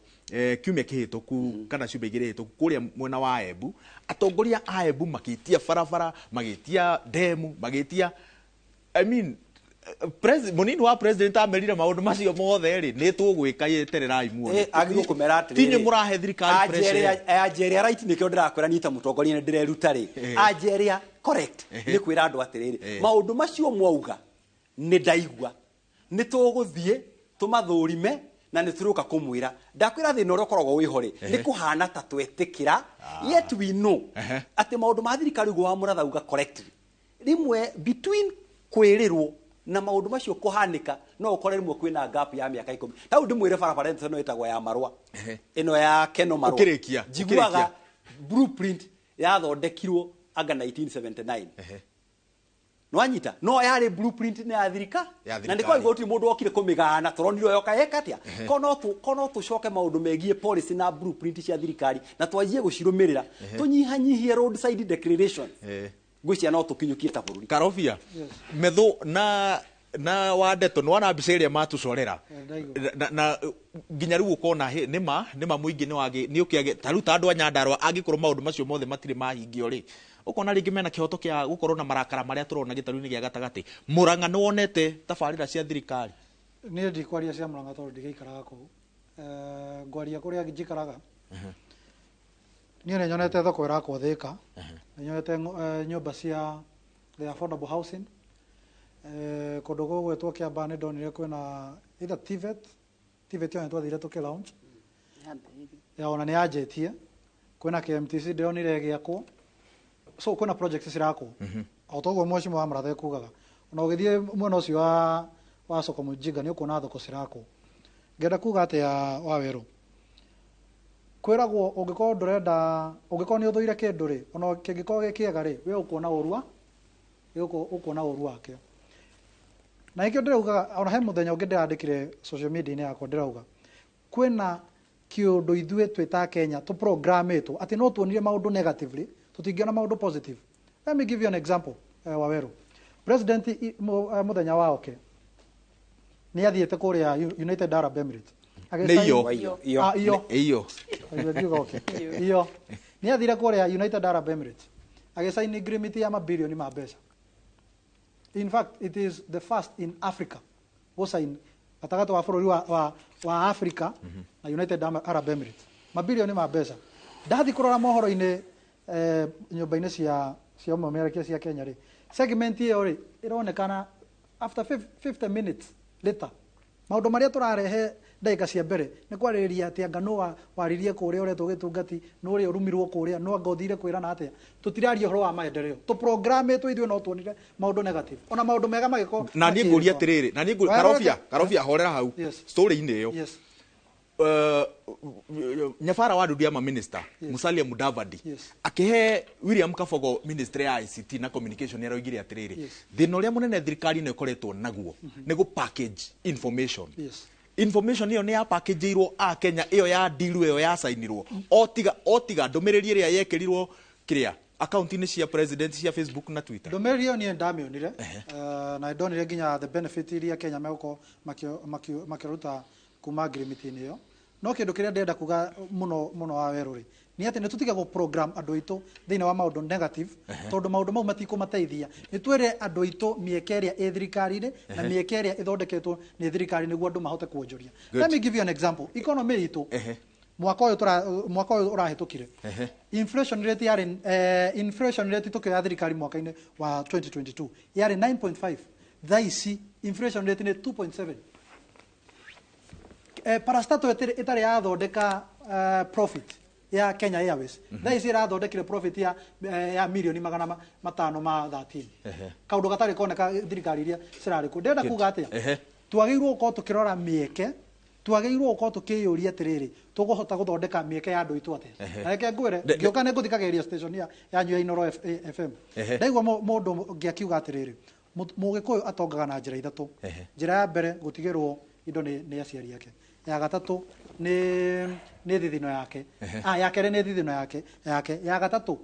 kiumia kĩhĩtũku kana ciumia 2 hĩtũku kũrĩa mwena wa Embu. Atongoria a Embu magĩtia barabara, magĩtia ndemu, magĩtia, I mean, mũnini wa president amerire maũndũ macio mothe rĩ, nĩ tũgwĩka, yetererai muone. Agĩrĩirwo kũmera atĩrĩrĩ, Ti inyuĩ mũrahe thirikari pressure? Anjeria right, nĩkĩo ndĩrakwĩra niĩ ta mũtongoria nĩ ndĩreruta rĩ, anjeria correct nĩ kwĩra andũ atĩrĩrĩ, maũndũ macio mwauga nĩ ndaigua. Nĩ tũgũthiĩ tũmathũrime na nĩ tũrĩũka kũmwĩra. Ndakwĩra thĩna ũrĩa ũkoragwo wĩho rĩ, nĩ kũhana ta twetĩkĩra, yet we know atĩ maũndũ ma thirikari ũguo wa mũratha uga correctly, rĩmwe between kwĩrĩrwo na maũndũ macio kũhanĩka no ũkore rĩmwe kwĩna gap ya mĩaka 10. Ta rĩu ndĩmwĩre barabara ĩno ĩtagwo ya Marũa, ĩno ya Keno Marũa. Ũkĩrĩkia, Njiguaga blueprint yathondekirwo anga 1979. Nwanyita no yarĩ blueprint nĩ ya thirika Ya na nĩ thirikari. kwa gũtirĩ mũndũ wokire kũmĩgana, tũronire yoka yeka atĩa. Ko no tũcoke maũndũ megiĩ policy na blueprint cia thirikari na twanjie gũcirũmĩrĩra, tũnyihanyihie roadside declarations, ngwĩciria no tũkinyũkie ta bũrũri. Karobia metho na wa ndeto nĩ wona mbica ĩrĩa matũcorera. Ndaigua. Na nginya rĩu ũkona nĩma mũingĩ nĩ ũkĩage ta rĩu ta andũ a Nyandarũa, angĩkorwo maũndũ macio mothe matirĩ mahingio rĩ, ũkona rĩngĩ mena kĩhoto kĩa gũkorwo na marakara marĩa tũrona gĩtarũ-inĩ gĩa gatagatĩ. Mũrang'a, nĩ wonete tabarĩra cia thirikari? Niĩ ndikwaria cia Mũrang'a tondũ ndigĩikaraga kũu. Ngwaria kũrĩa njikaraga. Niĩ nĩ nyonete thoko ĩrakwo Thĩka, nĩ nyonete nyũmba cia the affordable housing. Kũndũ gũgwĩtwo Kĩambaa nĩ ndonire kwĩna either TVET, TVET ĩyo nĩ twathire tũkĩ launch ya ona nĩ yanjĩtie. Kwĩna KMTC ndĩronire ĩgĩakwo, so kwĩna project cirakwo o toguo mheshimiwa wa Mũrathe ekugaga. Ona ũgĩthiĩ mwena ũcio wa soko Mujinga nĩ ũkuona thoko cirakwo. Ngenda kuga atĩa wa werũ, kwĩragwo ũngĩkorwo ndũrenda, ũngĩkorwo nĩ ũthũire kĩndũ rĩ, ona kĩngĩkorwo gĩ kĩega rĩ, we ũkuona ũru wa ũkuona ũru wakĩo. Na nĩkĩo ndĩraugaga, ona he mũthenya ũngĩ ndĩrandĩkire social media-inĩ yakwa, ndĩrauga kwĩna kĩũndũ ithuĩ twĩ ta Kenya tũprogramĩtwo atĩ no tuonire maũndũ negatively, tũtingĩona maũndũ positive. Let me give you an example. Waweru, president mũthenya wa oke nĩ athiĩte kũrĩa United Arab Emirates. Nĩ iyo. Iyo. Ah, iyo. Iyo. Aigua ngiuga okay. Iyo nĩ athire kũrĩa United Arab Emirates, agĩcaini agreement ya mabilioni ma mbeca. In fact, it is the first in Africa gũcain gatagatĩ wa bũrũri wa Africa na United Arab Emirates, mabilioni ma mbeca. Ndathi kũrora mohoro-inĩ, nyũmba-inĩ cia ũmemerekia cia Kenya rĩ, segment ĩyo rĩ ĩronekana after 50 minutes later. Maũndũ marĩa tũrarehe ndagĩka cia mbere nĩ kwarĩrĩria atĩ anga nũ waririe kũrĩa ũretwo gĩtungati, nũ ũrĩa ũrumirwo kũrĩa, nũ anga ũthire kwĩrana atĩa. Tũtiraria ũhoro wa maendeleo. Tũprogramĩtwo ithuĩ no tuonire maũndũ negative, ona maũndũ mega magĩkorwo Na niĩ ngũria makĩrĩtwo. atĩrĩrĩ, na niĩ ngũria Wa- Karobia, Karobia, horera hau. Story-inĩ ĩyo, nyabara wa ndundu ya maminista Musalia Mudavadi akĩhe William Kabogo ministry ya ICT na communication, nĩ aroigire atĩrĩrĩ, thĩna ũrĩa mũnene thirikari ĩno ĩkoretwo naguo nĩ gũ package information. Information ĩyo nĩ ya package-irwo a Kenya, ĩyo ya deal ĩyo yacainirwo, o tiga ndũmĩrĩri ĩrĩa yekĩrirwo kĩrĩa akaunti-inĩ cia president cia Facebook na Twitter. Ndũmĩrĩri ĩyo niĩ ndamĩonire, na ndonire nginya the benefit iria Kenya megũkorwo makĩruta kuma agreement-inĩ ĩyo. No kĩndũ kĩrĩa ndĩrenda kuga mũno mũno wa werũ rĩ, nĩ atĩ nĩ tũtige gũ program andũ aitũ thĩinĩ wa maũndũ negative, tondũ maũndũ mau matikũmateithia. Nĩ twĩre andũ aitũ mĩeke ĩrĩa ĩ thirikari-inĩ na mĩeke ĩrĩa ĩthondeketwo nĩ thirikari nĩguo andũ mahote kuonjoria. Good. Let me give you an example. Economy itũ mwaka ũyũ ũrahĩtũkire, inflation rate yarĩ inflation rate tũkĩoya thirikari mwaka-inĩ wa 2022 yarĩ 9.5. Thaa ici inflation rate nĩ 2.7. Parastatal ĩtarĩ yathondeka profit ya Kenya Airways, thaa ici ĩrathondekire profit ya milioni magana matano ma 13, kaũndũ gatarĩ koneka thirikari iria cirarĩ kuo. Ndĩrenda kuga atĩa? Twagĩrĩirwo gũkorwo tũkĩrora mĩeke, twagĩrĩirwo gũkorwo tũkĩyũria atĩrĩrĩ, tũkũhota gũthondeka mĩeke ya andũ aitũ atĩa? Na reke ngwĩre, ngĩũka nĩ ngũthikagĩrĩria station yanyu ya Inooro FM. Ndaigua mũndũ ũngĩ akiuga atĩrĩrĩ, Mũgĩkũyũ atongaga na njĩra ithatũ. Njĩra ya mbere, gũtigĩrwo indo nĩ aciari ake. Ya gatatũ nĩ thithino yake. Ya kerĩ nĩ thithino yake. Ya gatatũ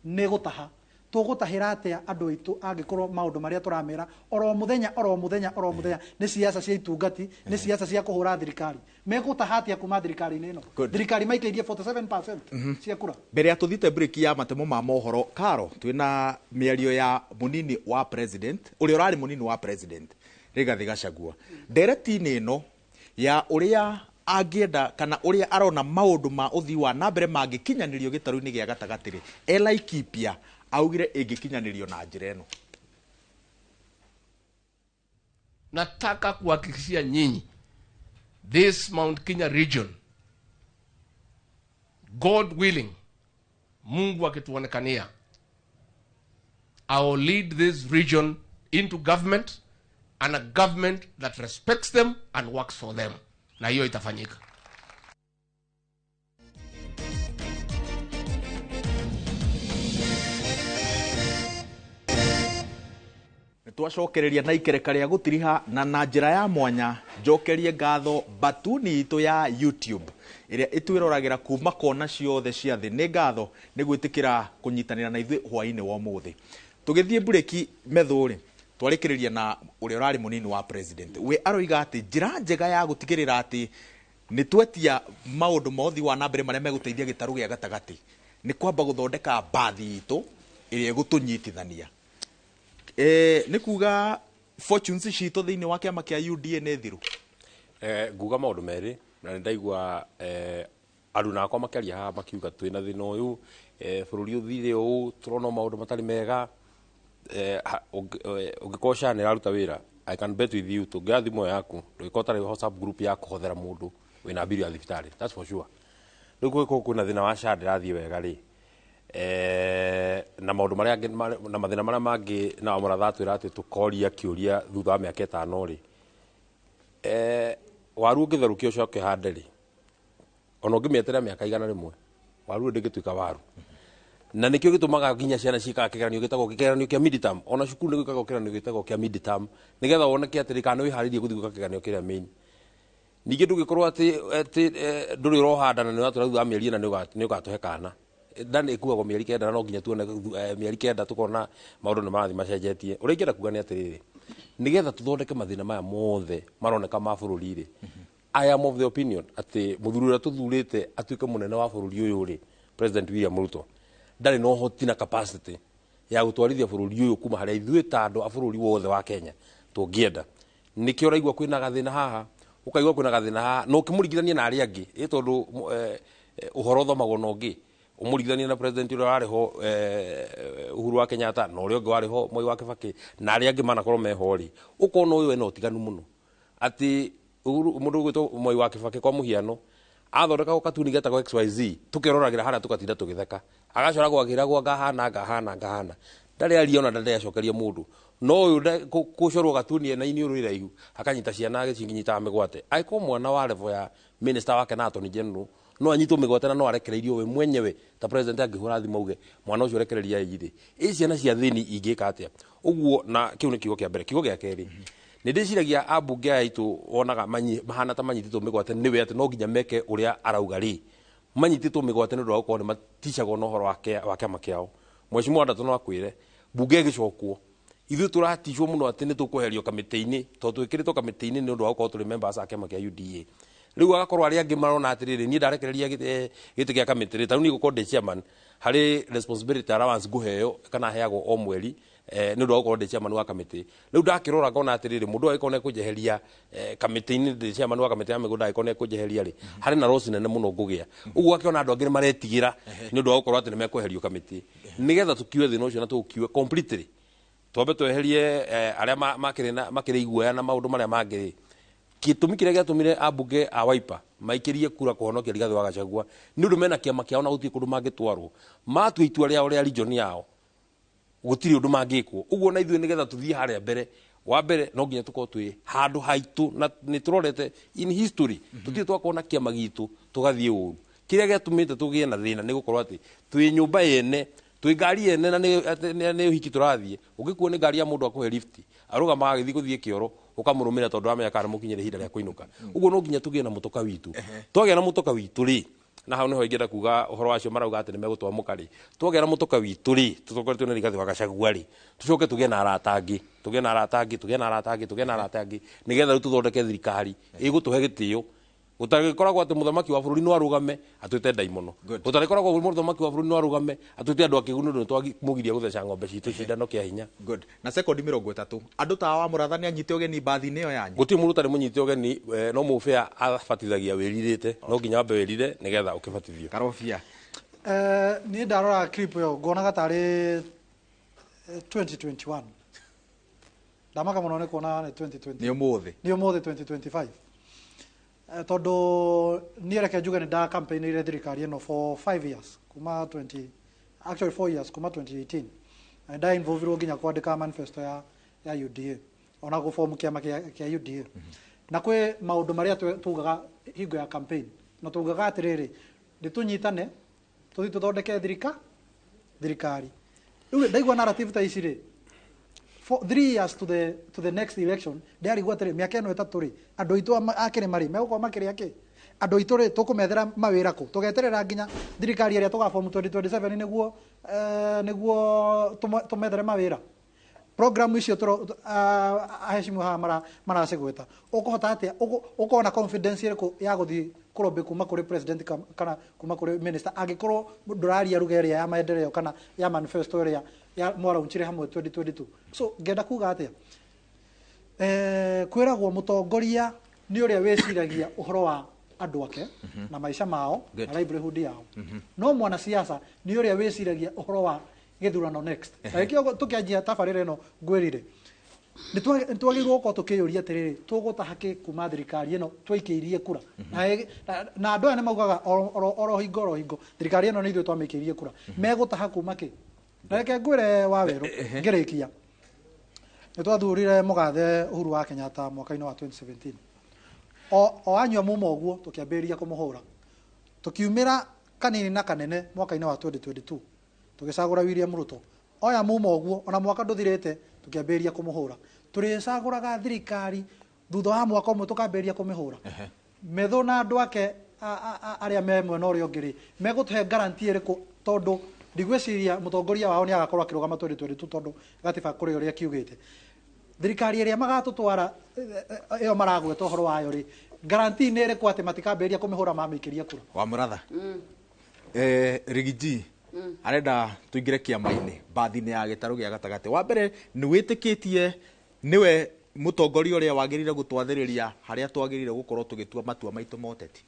nĩ gũtaha. Tũgũtahĩra atĩa andũ aitũ angĩkorwo maũndũ marĩa tũramera oro mũthenya, oro mũthenya, oro mũthenya nĩ siasa cia itungati, nĩ siasa cia kũhũra thirikari? Megũtaha atĩa kuma thirikari-inĩ ĩno? Good. Thirikari maikĩirie 47% cia kura. Mbere ya tũthiĩte break ya matemo ma mohoro, karo twĩna mĩario ya mũnini wa president, ũrĩa ũrarĩ mũnini wa president Rigathĩ Gachagua, ndereti-inĩ ĩno ya ũrĩa angĩenda kana ũrĩa arona maũndũ ma ũthii wa na mbere mangĩkinyanĩrio gĩtarũ-inĩ gĩa gatagatĩ rĩ, e Laikipia augire ĩngĩkinyanĩrio na njĩra ĩno. Nataka kuhakikishia nyinyi, this Mount Kenya region, God willing, Mungu akituonekania, I will lead this region into government and a government that respects them and works for them. Na hiyo itafanyika. Twacokereria na ikereka rĩa gũtiriha na na njĩra ya mwanya njokerie ngatho batuni itũ ya YouTube ĩrĩa ĩtwĩroragĩra kuma kona ciothe cia thĩ. Nĩ ngatho nĩ gwĩtĩkĩra kũnyitanĩra na ithuĩ hwaĩ-inĩ wa ũmũthĩ. Tũgĩthiĩ mburĩki methũ-rĩ, twarĩkĩrĩria na ũrĩa ũrarĩ mũnini wa president, we aroiga atĩ njĩra njega ya gũtigĩrĩra atĩ nĩ twetia maũndũ ma ũthii wa na mbere marĩa megũteithia gĩtarũ gĩa gatagatĩ nĩ kwamba gũthondeka mbathi itũ ĩrĩa ĩgũtũnyitithania. Nĩ kuga fortunes citũ thĩinĩ wa kĩama kĩa UDA nĩ thiru. Nguga maũndũ merĩ na nĩ ndaigua aruna akwa makĩaria haha makiuga twĩna thĩna ũyũ, bũrũri ũthire ũũ, tũrona maũndũ matarĩ mega. Ũngĩkorwo SHA nĩ ĩraruta wĩra, I can bet with you, tũngĩoya thimũ ĩyo yaku ndũngĩkorwo ũtarĩ WhatsApp group ya kũhothera mũndũ wĩna mbirũ ya thibitarĩ, that's for sure. Rĩu kũngĩkorwo kwĩna thĩna wa SHA ndĩrathiĩ wega rĩ, na maũndũ marĩa angĩ na mathĩna marĩa mangĩ na mũratha atwĩra atĩ tũkoria kĩũria thutha wa mĩaka ĩtano rĩ, waru ũngĩtherũkia ũcoke ũhande rĩ, ona ũngĩmĩeterera mĩaka 100 waru ndĩngĩtuĩka waru. Na nĩkĩo gĩtũmaga nginya ciana ciĩkaga kĩgeranio gĩtagwo kĩgeranio kĩa midterm, ona cukuru nĩ gwĩkagwo kĩgeranio gĩtagwo kĩa midterm nĩgetha woneke atĩrĩ kana nĩ wĩharĩirie gũthiĩ gwĩka kĩgeranio kĩrĩa main. Ningĩ ndũngĩkorwo atĩ ndũrĩ ũrohanda na nĩ ũratwĩra thutha wa mĩeri ĩna nĩ ũgatũhe kana. Ndani ĩkuagwo mĩeri 9 na no nginya tuone mĩeri 9 tukona maũndũ nĩ marathiĩ macenjetie. Ũrĩa ingĩenda kuga nĩ atĩrĩrĩ, nĩgetha tũthondeke mathĩna maya mothe maroneka ma bũrũri rĩ, I am of the opinion atĩ mũthuri ũrĩa tũthurĩte atuĩke mũnene wa bũrũri ũyũ rĩ, President William Ruto, ndarĩ na ũhoti na capacity ya gũtwarithia bũrũri ũyũ kuma harĩa ithuĩ ta andũ a bũrũri wothe wa Kenya tũngĩenda. Nĩkĩo ũraigua kwĩna gathĩna haha, ũkaigua kwĩna gathĩna haha, na ũkĩmũringithania na arĩa angĩ, ĩ tondũ ũhoro ũthomagwo na ũngĩ, ũmũringithanie na president ũrĩa warĩ ho Uhuru wa Kenyatta na ũrĩa ũngĩ warĩ ho Mwai wa Kibaki na arĩa angĩ manakorwo meho rĩ, ũkona ũyũ ena ũtiganu mũno. Atĩ mũndũ ũgwĩtwo Mwai wa Kibaki kwa mũhiano athondekagwo katuni getagwo XYZ, tũkeroragĩra harĩa tũgatinda tũgĩtheka, agacoragwo akĩragwo ngahana ngahana ngahana, ndarĩ aria ona ndarĩ acokeria mũndũ. No ũyũ gũcorwo gatuni ena iniũrũ iraihu akanyita ciana agĩcinyitaga mĩgwate. Angĩkorwo mwana wa level ya minister wake na Attorney General no anyitwo mĩgwate na no arekereirio we mwenyewe ta president angĩhũra thimũ auge mwana ũcio rekereria ĩ ĩ ciana cia thĩni ingĩka atĩa? Ũguo na kĩu nĩ kiugo kĩa mbere. Kiugo gĩa kerĩ, nĩ ndĩciragia ambunge aya aitũ wonaga mahana ta manyitĩtwo mĩgwate nĩwe atĩ no nginya meke ũrĩa arauga rĩ, manyitĩtwo mĩgwate nĩ ũndũ wa gũkorwo nĩ maticagwo na ũhoro wa kĩama kĩao. Mheshimiwa Ndatũ no akwĩre mbunge ĩgĩcokwo ithuĩ tũraticwo mũno atĩ nĩ tũkweherio kamĩtĩ-inĩ tondũ twĩkĩrĩtwo kamĩtĩ-inĩ nĩ ũndũ wa gũkorwo tũrĩ members a kĩama kĩa UDA. Rĩu agakorwo arĩa angĩ marona atĩrĩrĩ, niĩ ndarekereria gĩtĩ kĩa kamĩtĩ rĩ, ta rĩu niĩ ngũkorwo ndĩ chairman harĩ responsibility allowance ngũheo kana heagwo o mweri nĩ ũndũ wa gũkorwo ndĩ chairman wa kamĩtĩ. Rĩu ndakĩrora ngona atĩrĩrĩ, mũndũ angĩkorwo nĩ ekũnjeheria kamĩtĩ-inĩ, ndĩ chairman wa kamĩtĩ ya mĩgũnda, angĩkorwo nĩ ekũnjeheria rĩ, harĩ na loss nene mũno ngũgĩa. Ũguo akĩona andũ angĩ nĩ maretigĩra nĩ ũndũ wa gũkorwo atĩ nĩ mekweherio kamĩtĩ. Nĩgetha tũkiue thĩna ũcio na tũũkiue completely, twambe tweherie arĩa makĩrĩ iguoya na maũndũ marĩa mangĩ rĩ. Gĩtũmi kĩrĩa gĩatũmire ambunge a Wiper maikĩrie kura kũhonokia Rigathĩ wa Gachagua nĩ ũndũ mena kĩama kĩao na gũtirĩ kũndũ mangĩtwarwo. Matua itua rĩao rĩa region yao gũtirĩ ũndũ mangĩkwo. Ũguo na ithuĩ nĩgetha tũthiĩ harĩa mbere, wa mbere no nginya tũkorwo twĩ handũ haitũ na nĩ tũrorete in history tũtirĩ twakorwo na kĩama gitũ tũgathiĩ ũru. Kĩrĩa gĩatũmĩte tũgĩe na thĩna nĩ gũkorwo atĩ twĩ nyũmba yene, twĩ ngari yene na nĩ ũhiki tũrathiĩ. Ũngĩkuo nĩ ngari ya mũndũ akũhe lift, arũgamaga agĩthiĩ gũthiĩ kĩoro, ũkamũrũmĩrĩra tondũ amenya kana mũkinyĩre ihinda rĩa kũinũka. Ũguo no nginya tũgĩe na mũtoka witũ. Twagĩa na mũtoka witũ rĩ, na hau nĩho ingĩenda kuga ũhoro wacio marauga atĩ nĩ megũtwamũka rĩ, twagĩa na mũtoka witũ rĩ, tũtongoretio nĩ Rigathĩ wa Gachagua rĩ, tũcoke tũgĩe na arata angĩ, tũgĩe na arata angĩ, tũgĩe na arata angĩ, tũgĩe na arata angĩ, nĩgetha rĩu tũthondeke thirikari ĩgũtũhe gĩtĩo. Gũtagĩkoragwo atĩ mũthamaki wa bũrũri no arũgame atwĩte ndaimono. Gũtagĩkoragwo mũthamaki wa bũrũri no arũgame atwĩte andũ akĩgu nĩ ũndũ nĩtwamũgiria gũtheca ng'ombe citũ cindano kĩa hinya. Good. Na sekondi 30 andũ ta wa Mũratha nĩ anyite ũgeni mbathi-inĩ ĩyo yanyu? Gũtirĩ mũndũ ũtarĩ mũnyite ũgeni, no mũbĩa abatithagia wĩrirĩte, no nginya wambe wĩrire nĩgetha ũkĩbatithio. Karobia. Niĩ ndarora clip ĩyo nguonaga tarĩ 2021. Ndamaka mũno nĩ kuona nĩ 2020. Nĩ ũmũthĩ. Nĩ ũmũthĩ 2025. Tondũ niĩ reke njuge nĩ nda campaign-ire thirikari ĩno for 5 years, kuma 20, actually 4 years, kuma 2018. Na nda involve nginya kwandĩka manifesto ya UDA, ona gũbomu kĩama kĩa UDA. Na kwĩ maũndũ marĩa tugaga hingo ya campaign, na tugaga atĩrĩrĩ, nĩ tũnyitane tũthiĩ tũthondeke thirikari. Rĩu ndaigua narrative ta ici rĩ, for 3 years to the next election, ndĩrarigwo atĩrĩ, mĩaka ĩno 3 rĩ, andũ aitũ a kĩrĩma rĩ, megũkorwo makĩrĩa kĩ? Andũ aitũ rĩ, tũkũmethera mawĩra kũ? Tũgeterera nginya thirikari ĩrĩa tũgabomu 2027 nĩguo tũmethere mawĩra? Program icio aheshimu haha maracigweta, ũkũhota atĩa ũkona confidence ĩrĩkũ ya gũthiĩ kũrobĩ kuma kũrĩ president kana kuma kũrĩ minister, angĩkorwo ndũraria ruga ĩrĩa ya maendeleo kana ya manifesto ĩrĩa ya mwaraunchire hamwe 2022? So ngenda kuga atĩa, kwĩragwo mũtongoria nĩ ũrĩa wĩciragia ũhoro wa andũ ake na maica mao na livelihood yao, no mwanasiasa nĩ ũrĩa wĩciragia ũhoro wa gĩthurano next. Na gĩkĩo tũkĩanjia tabarĩra ĩno ngwĩrire nĩ twagĩrĩirwo gũkorwo tũkĩyũria atĩrĩrĩ, tũgũtaha kĩ kuma thirikari ĩno twaikĩirie kura? Na andũ aya nĩ maugaga oro hingo oro hingo, thirikari ĩno nĩ ithuĩ twamĩikĩirie kura, megũtaha kuma kĩ? Na reke ngwĩre wa werũ ngĩrĩkia, nĩ twathurire mũgathe Uhuru wa Kenyatta mwaka-inĩ wa 2017. O anyua muma ũguo, tũkĩambĩrĩria kũmũhũra, tũkiumĩra kanini na kanene. Mwaka-inĩ wa 2022 tũgĩcagũra William Ruto. Oya muma ũguo, ona mwaka ndũthirĩte, tũkĩambĩrĩria kũmũhũra. Tũrĩcagũraga thirikari, thutha wa mwaka ũmwe tũkambĩrĩria kũmĩhũra. Metho na andũ ake arĩa me mwena ũrĩa ũngĩ rĩ, megũtũhe guarantee ĩrĩkũ? Tondũ ndigwĩciria mũtongoria wao nĩ agakorwo akĩrũgama 2022, tondũ gatiba kũrĩ ũrĩa kiugĩte. Thirikari ĩrĩa magatũtwara ĩyo maragweta ũhoro wayo rĩ, guarantee nĩ ĩrĩkũ atĩ matikambĩrĩria kũmĩhũra mamĩikĩria kura? Wa mũratha, Rigiji arenda tũingĩre kĩama-inĩ mbathi-inĩ ya gĩtarũ gĩa gatagatĩ. Wa mbere, nĩ wĩtĩkĩtie nĩwe mũtongoria ũrĩa wagĩrĩire gũtwathĩrĩria harĩa twagĩrĩire gũkorwo tũgĩtua matua maitũ ma ũteti?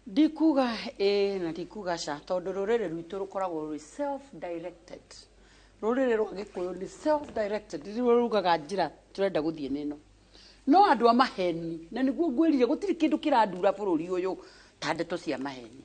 Ndikuga ĩ na ndikuga ca, tondũ rũrĩrĩ rwitũ rũkoragwo rwĩ self directed. Rũrĩrĩ rwa Gĩkũyũ nĩ self directed, rĩrĩa rugaga njĩra tũrenda gũthiĩ nĩno, no andũ a maheni, na nĩguo ngwĩrire gũtirĩ kĩndũ kĩrandura bũrũri ũyũ ta ndeto cia maheni.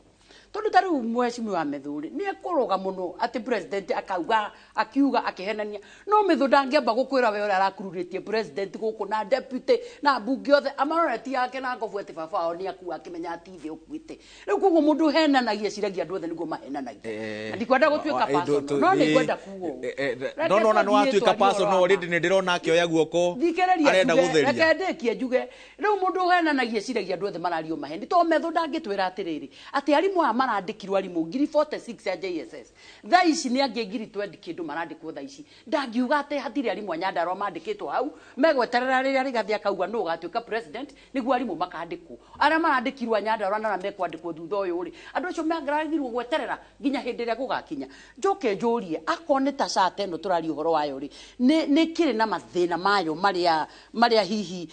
Tondũ ta rĩu mheshimiwa Methũrĩ nĩ ekũrũga mũno atĩ president akauga, akiuga, akĩhenania, no Methu ndangĩamba gũkwĩra we ũrĩa arakururĩtie president gũkũ na deputy na mbunge othe amaroreti yake na ngobu atĩ baba wao nĩ akua, akĩmenya atĩ ithe ũkuĩte. Rĩu koguo mũndũ ũhenanagia ciragia andũ othe nĩguo mahenanagia. Na ndikwenda gũtuĩka personal, no nĩ ngwenda kuga ũũ. Reke No nona nĩ tũthiĩ watuĩka twarie personal ũhoro wa already, nĩ ndĩrona akĩoya guoko. Thikĩrĩria. Arenda Njuge, gũtheria. reke ndĩkie njuge. Rĩu mũndũ ũhenanagia ciragia andũ othe marario maheni, to Methu ndangĩtwĩra atĩrĩrĩ, atĩ arimũ aya marandĩkirwo arimũ 46,000 ya JSS thaa ici, nĩ angĩ 20,000 kĩndũ marandĩkwo thaa ici. Ndangiuga atĩ hatirĩ arimũ a Nyandarua mandĩkĩtwo hau, megweterera rĩrĩa Rigathĩ akauga nũ ũgatuĩka president nĩguo arimũ makandĩkwo. Arĩa marandĩkirwo a Nyandarua na arĩa mekwandĩkwo thutha ũyũ rĩ, andũ acio magĩrĩirwo gweterera nginya hĩndĩ ĩrĩa gũgakinya. Njoke njũrie, akorwo nĩ ta cata ĩno tũraria ũhoro wayo rĩ, nĩ kĩrĩ na mathĩna mayo marĩa hihi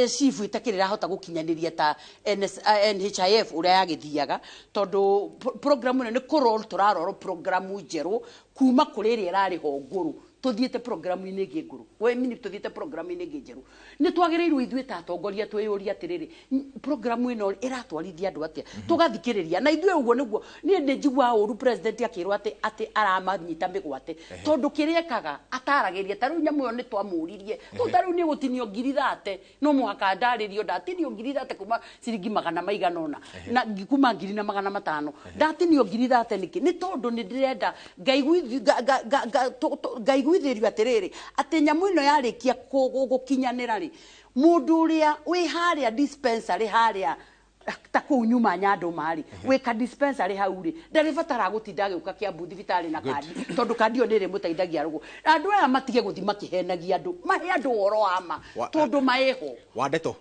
chief itakĩrĩ ĩrahota gũkinyanĩria ta NS, NHIF ũrĩa yagĩthiaga, tondũ programu ĩno nĩ kũroll, tũrarorwo programu njerũ kuma kũrĩ ĩrĩa ĩrarĩ ho ngũrũ, tũthiĩte programu-inĩ ĩngĩ ngũrũ, we mini tũthiĩte programu-inĩ ĩngĩ njerũ. Nĩ twagĩrĩirwo ithuĩ ta atongoria twĩyũrie atĩrĩrĩ, programu ĩno ĩratwarithia andũ atĩa? Tũgathikĩrĩria na ithuĩ. Ũguo nĩguo niĩ nĩ njiguaga ũru president akĩrwo atĩ aramanyita mĩgwate, tondũ kĩrĩa ekaga ataragĩria ta rĩu nyamũ ĩyo nĩ twamũririe tondũ ta rĩu nĩ gũtinio 30,000, no mũhaka ndarĩrio ndatinio 30,000 kuma ciringi magana maigana ũna na kuma 1,500, ndatinio 30,000 nĩkĩ? Nĩ tondũ nĩ ndĩrenda ngaiguithĩrio atĩrĩrĩ, atĩ nyamũ ĩno yarĩkia gũkinyanĩra rĩ, mũndũ ũrĩa wĩ harĩa dispensary harĩa ta kũu nyuma Nyandũma rĩ, wĩ ka dispensary hau rĩ, ndarĩbatara gũtinda agĩũka Kĩambu thibitarĩ na kandi, tondũ kandi ĩyo nĩ ĩrĩmũteithagia rũgũ. Andũ aya matige gũthiĩ makĩhenagia andũ, mahe andũ ũhoro wa ma, tondũ maĩho. Wa ndeto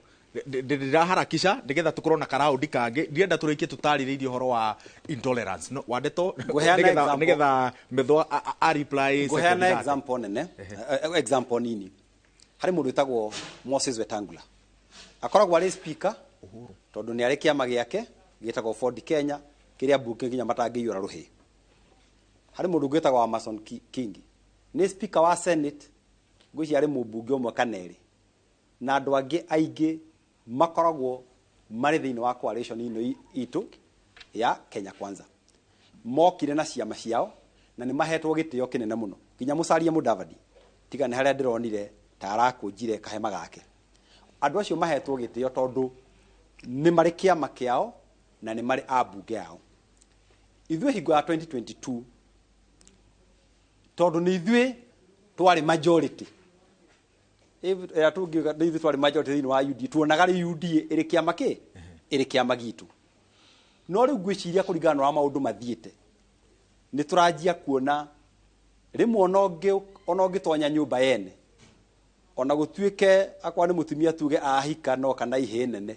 ndĩraharakisha nĩgetha tũkorwo na karaundi kangĩ, ndirenda tũrĩkie tũtarĩrĩirie ũhoro wa intolerance, no wa ndeto Ngũheana nĩgetha example. Nĩgetha Methu a reply. Ngũheana second thirty. Example nene, example nini. Harĩ mũndũ wĩtagwo Moses Wetangula, akoragwo arĩ speaker, tondũ nĩ arĩ kĩama gĩake gĩtagwo Ford Kenya kĩrĩa mbunge nginya matangĩiyũra rũhĩ. Harĩ mũndũ ũngĩ wĩtagwo Amason Kingi, nĩ speaker wa Senate. Ngwĩciria arĩ mũmbunge ũmwe kana erĩ na andũ angĩ aingĩ makoragwo marĩ thĩinĩ wa coalition ĩno itũ ya Kenya Kwanza. Mokire na ciama ciao na nĩ mahetwo gĩtĩo kĩnene mũno nginya Musalia Mudavadi, tiga nĩ harĩa ndĩronire ta arakũnjire kahema gake. Andũ acio mahetwo gĩtĩo tondũ nĩ marĩ kĩama kĩao na nĩ marĩ ambunge ao. Ithuĩ hingo ya 2022, tondũ nĩ ithuĩ twarĩ majority, ĩrĩa tũngiuga nĩ ithuĩ twarĩ majority thĩinĩ wa UDA, tuonaga rĩ UDA ĩrĩ kĩama kĩ ĩrĩ kĩama gitũ. No rĩu ngwĩciria kũringana na ũrĩa maũndũ mathiĩte, nĩ tũranjia kuona rĩmwe ona ũngĩtonya nyũmba yene, ona gũtuĩke akwa nĩ mũtumia tuge ahika no kana ihĩ nene,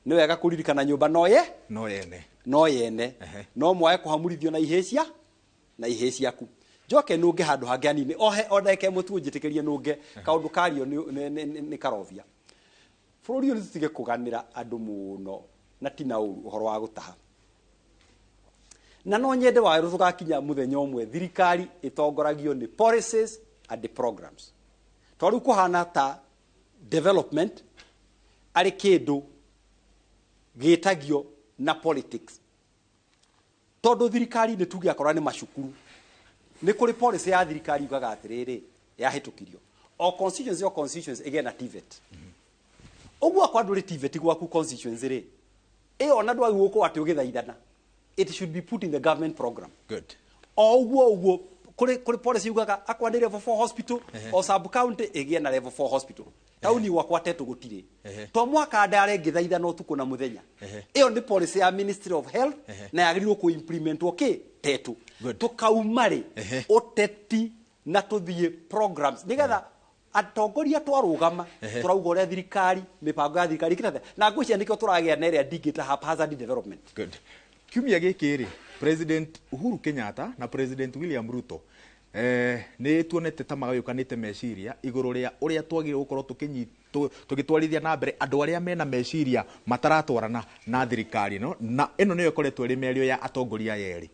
nĩ wega kũririkana nyũmba no ye no yene no yene, no mwae kũhamurithio na ihĩ cia na ihĩ ciaku. Njoke nũnge handũ hangĩ hanini, ohe o ndagĩka ĩmwe tu njĩtĩkĩrie nũnge kaũndũ kario nĩ Karobia. Bũrũri ũyũ nĩtũtige kũganĩra andũ mũno na ti na ũru ũhoro wa gũtaha. Na no nyende Wawerũ tũgakinya mũthenya ũmwe thirikari ĩtongoragio nĩ policies and the programs. To rĩu kũhana ta development arĩ kĩndũ gĩtagio na politics. Tondũ thirikari nĩ tuge akorwo nĩ macukuru, nĩ kũrĩ policy ya thirikari yugaga atĩrĩrĩ, yahĩtũkirio o constituency o constituency ĩgĩe na TVET. Ũguo akwa ndũrĩ TVET gwaku constituency rĩ, ĩyo ona ndwagĩrĩirwo gũkorwo atĩ ũgĩthaithana. It should be put in the government program. Good. O ũguo ũguo kũrĩ policy yugaga akwa nĩ level 4 hospital, o sub county ĩgĩe na level 4 hospital. Tauni gwakwa Tetu gũtirĩ. To mwaka ndare ngĩthaithana ũtukũ na mũthenya. Ĩyo nĩ policy ya Ministry of Health na yagĩrĩirwo kũ implementwo kĩ Tetu. Tũkauma rĩ ũteti na tũthiĩ programs nĩgetha atongoria twarũgama tũrauga ũrĩa thirikari mĩbango ya thirikari ĩkĩte, na ngwĩciria nĩkĩo tũragĩa na ĩrĩa ndingĩta haphazard development. Good. Kiumia gĩkĩ rĩ, President Uhuru Kenyatta na President William Ruto nĩ tuonete ta magayũkanĩte meciria igũrũ rĩa ũrĩa twagĩrĩirwo gũkorwo tũgĩtwarithia na mbere andũ arĩa mena meciria mataratwarana na thirikari ĩno, na ĩno nĩyo ĩkoretwo ĩrĩ mĩario ya atongoria aya erĩ.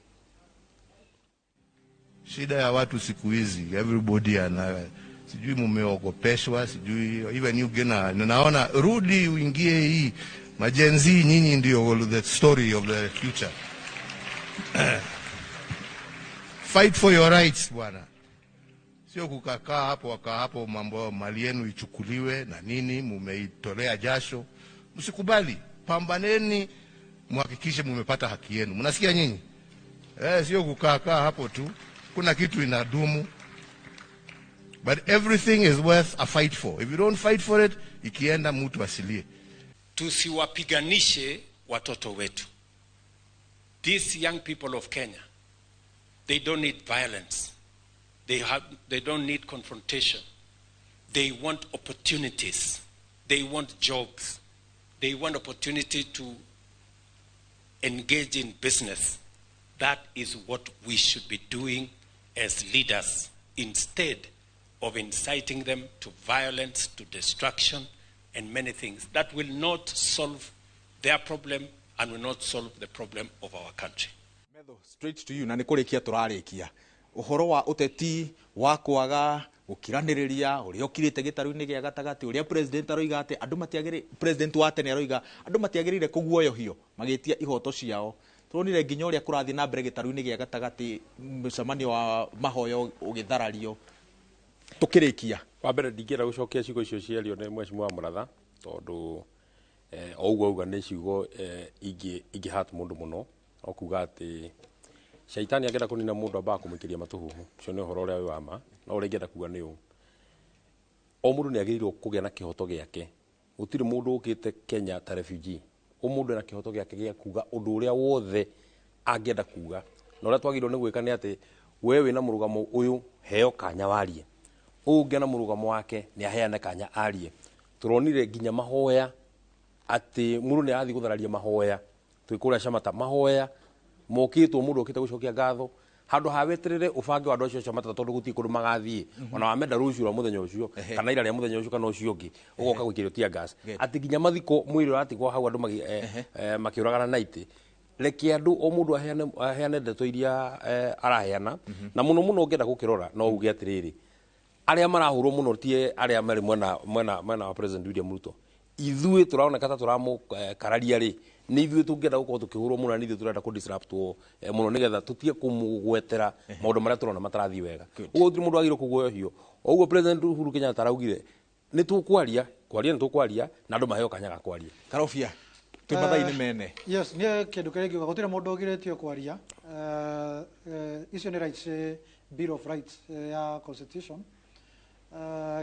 Shida ya watu siku hizi, everybody ana sijui mumeogopeshwa, sijui even you gena, naona rudi uingie hii majenzi, nyinyi ndio the story of the future. Fight for your rights bwana, sio kukakaa hapo wakaa hapo mambo mali yenu ichukuliwe na nini, mumeitolea jasho. Msikubali, pambaneni muhakikishe mumepata haki yenu. Mnasikia nyinyi? Sio kukaa hapo tu, kuna kitu inadumu. But everything is worth a fight for. If you don't fight for it, ikienda mtu asilie. Tusiwapiganishe watoto wetu. These young people of Kenya, they don't need violence. They don't need confrontation. They want opportunities. They want jobs. They want opportunity to engage in business. That is what we should be doing as leaders, instead of inciting them to violence, to destruction, and many things that will not solve their problem and will not solve the problem of our country. Metho, straight to you, na nĩ kũrĩkia tũrarĩkia ũhoro wa ũteti wa kwaga gũkiranĩrĩria ũrĩa ũkirĩte gĩtarũ-inĩ gĩa gatagatĩ, ũrĩa president aroiga atĩ andũ matiagĩrĩire, president wa tene aroiga andũ matiagĩrĩire kũguoyohio magĩtia ihoto ciao. Turonire nginya ũrĩa kũrathiĩ na mbere gĩtarũ-inĩ gĩa gatagatĩ, mũcemanio wa mahoyo ũgĩtharario. Tũkĩrĩkia, wa mbere ndingĩenda gũcokia ciugo icio ciario nĩ mheshimiwa Mũratha, tondũ o ũguo auga nĩ ciugo ingĩ hurt mũndũ mũno. No kuga atĩ shaitani angĩenda kũnina mũndũ ambaga kũmũikĩria matũhũhũ, ũcio nĩ ũhoro ũrĩa wĩ wa ma. No ũrĩa ingĩenda kuga nĩ ũũ, o mũndũ nĩ agĩrĩirwo kũgĩa na kĩhoto gĩake. Gũtirĩ mũndũ ũkĩte Kenya ta refugee. O mũndũ ena kĩhoto gĩake gĩa kuga ũndũ ũrĩa wothe angĩenda kuga, na ũrĩa twagĩrĩirwo nĩ gwĩka nĩ atĩ we wĩna mũrũgamo ũyũ, heo kanya warie, ũyũ ũngĩ na mũrũgamo wake nĩ aheane kanya arie. Tũronire nginya mahoya atĩ mũndũ nĩ arathiĩ gũthararia mahoya twĩ kũrĩa Camata, mahoya mokĩtwo mũndũ okĩte gũcokia ngatho, handũ ha weterere ũbange wa andũ acio Camata, tondũ gũtirĩ kũndũ magathiĩ, ona wamenda rũciũ rwa mũthenya ũcio kana ira rĩa mũthenya ũcio kana ũcio ũngĩ ũgoka gũikĩrio tear gas, atĩ nginya mathiko mwĩrĩ ũratigwo hau andũ makĩũragana na itĩ. Reke andũ o mũndũ aheane ndeto iria araheana, na mũno mũno ũngĩenda gũkĩrora no uge atĩrĩrĩ, Arĩa marahũrwo mũno ti arĩa marĩ mwena wa President William Ruto. Ithuĩ tũraoneka ta tũramũkararia rĩ, nĩ ithuĩ tũngĩenda gũkorwo tũkĩhũrwo mũno, na nĩ ithuĩ tũrenda kũ disruptwo mũno nĩgetha tũtige kũmũgwetera maũndũ marĩa tũrona matarathiĩ wega. Ũguo gũtirĩ mũndũ wagĩrĩirwo kũguoyohio. O ũguo President Uhuru Kenyatta araugire, nĩ tũkwaria, kwaria nĩ tũkwaria, na andũ maheo kanya ga kwaria. Karobia, twĩ mathaa-inĩ mene. Yes, niĩ kĩndũ kĩrĩa ingiuga gũtirĩ mũndũ ũgirĩtio kwaria. Icio nĩ rights, Bill of Rights ya constitution.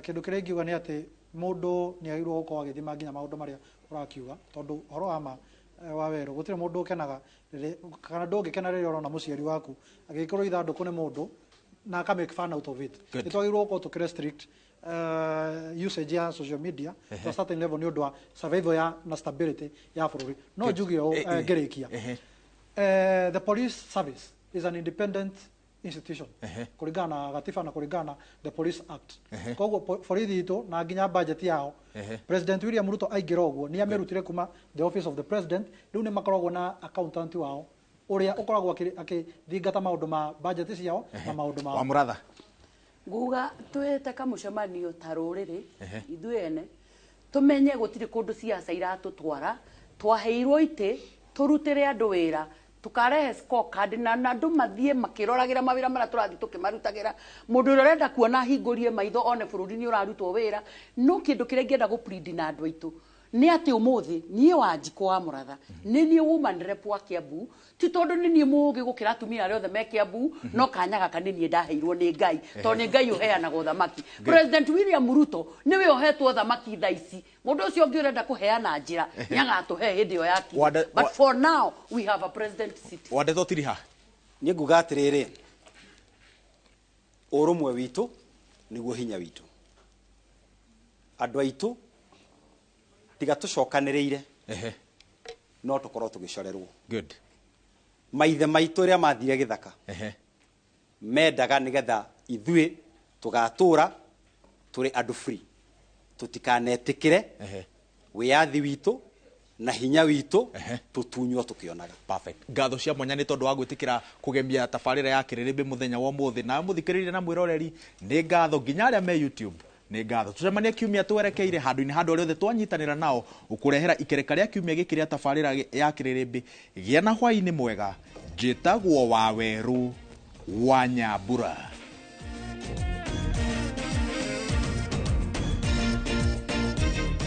Kĩndũ kĩrĩa ingiuga nĩ atĩ mũndũ nĩ agĩrĩirwo gũkorwo agĩthima nginya maũndũ marĩa ũrakiuga, tondũ ũhoro wa ma wa werũ gũtirĩ mũndũ ũkenaga kana ndũngĩkena rĩrĩa ũrona mũciari waku agĩkĩrwo ithandũkũ nĩ mũndũ na aka make fun out of it. Nĩ twagĩrĩirwo gũkorwo tũkĩ restrict usage ya social media to a certain level nĩ ũndũ wa survival ya na stability ya bũrũri. No njuge ũũ, ngĩrĩkia, the police service is an independent institution kũringana na gatiba na kũringana na the Police Act. Koguo borithi itũ na nginya budget yao, President William Ruto aingĩra ũguo nĩ amĩrutire kuma the Office of the President. Rĩu nĩ makoragwo na accountant wao ũrĩa ũkoragwo akĩthingata maũndũ ma budget ciao na maũndũ mao. Wa Mũratha. Nguga twĩte kamũcemanio ta rũrĩrĩ ithuĩ ene tũmenye gũtirĩ kũndũ siasa iratũtwara. Twaheirwo itĩ tũrutĩre andũ wĩra, tukarehe scorecard na andũ mathiĩ makĩroragĩra mawĩra marĩa tũrathiĩ tũkĩmarutagĩra. Mũndũ ũrĩa ũrenda kuona ahingũrie maitho one bũrũri nĩ ũrarutwo wĩra. No kĩndũ kĩrĩa ingĩenda gũ plead na andũ aitũ nĩ atĩ ũmũthĩ niĩ Wanjikũ wa Mũratha nĩ niĩ woman rep wa Kiambu, ti tondũ nĩ niĩ mũũgĩ gũkĩra atumia arĩa othe me Kiambu, no kanya gaka nĩ niĩ ndaheirwo nĩ Ngai, tondũ nĩ Ngai ũheanaga ũthamaki. President William Ruto nĩwe ũhetwo ũthamaki thaa ici. Mũndũ ũcio ũngĩ ũrenda kũheana njĩra nĩ agatũhe hĩndĩ ĩyo yakinya, but for now we have a president city. Wandetwo tiriha. Niĩ nguga atĩrĩrĩ, ũrũmwe witũ nĩguo hinya witũ. Andũ aitũ tiga tũcokanĩrĩire no tũkorwo tũgĩcorerwo. Maithe maitũ rĩrĩa mathire gĩthaka mendaga nĩgetha ithuĩ tũgatũra tũrĩ andũ free, tũtikanetĩkĩre wĩyathi witũ na hinya witũ tũtunywo tũkĩonaga. Perfect. Ngatho cia mwanya nĩ tondũ wa gwĩtĩkĩra kũgemia tabarĩra ya Kĩrĩrĩmbĩ mũthenya wa ũmũthĩ. Na mũthikĩrĩria na mwĩroreri, nĩ ngatho nginya arĩa me YouTube, nĩ ngatho. Tũcemanie kiumia twerekeire handũ-inĩ handũ arĩa othe twanyitanĩra nao gũkũrehera ikereka rĩa kiumia gĩkĩ rĩa tabarĩra ya Kĩrĩrĩmbĩ. Gĩa na hwaĩ-inĩ mwega. Njĩtagwo Wawerũ wa Nyambura.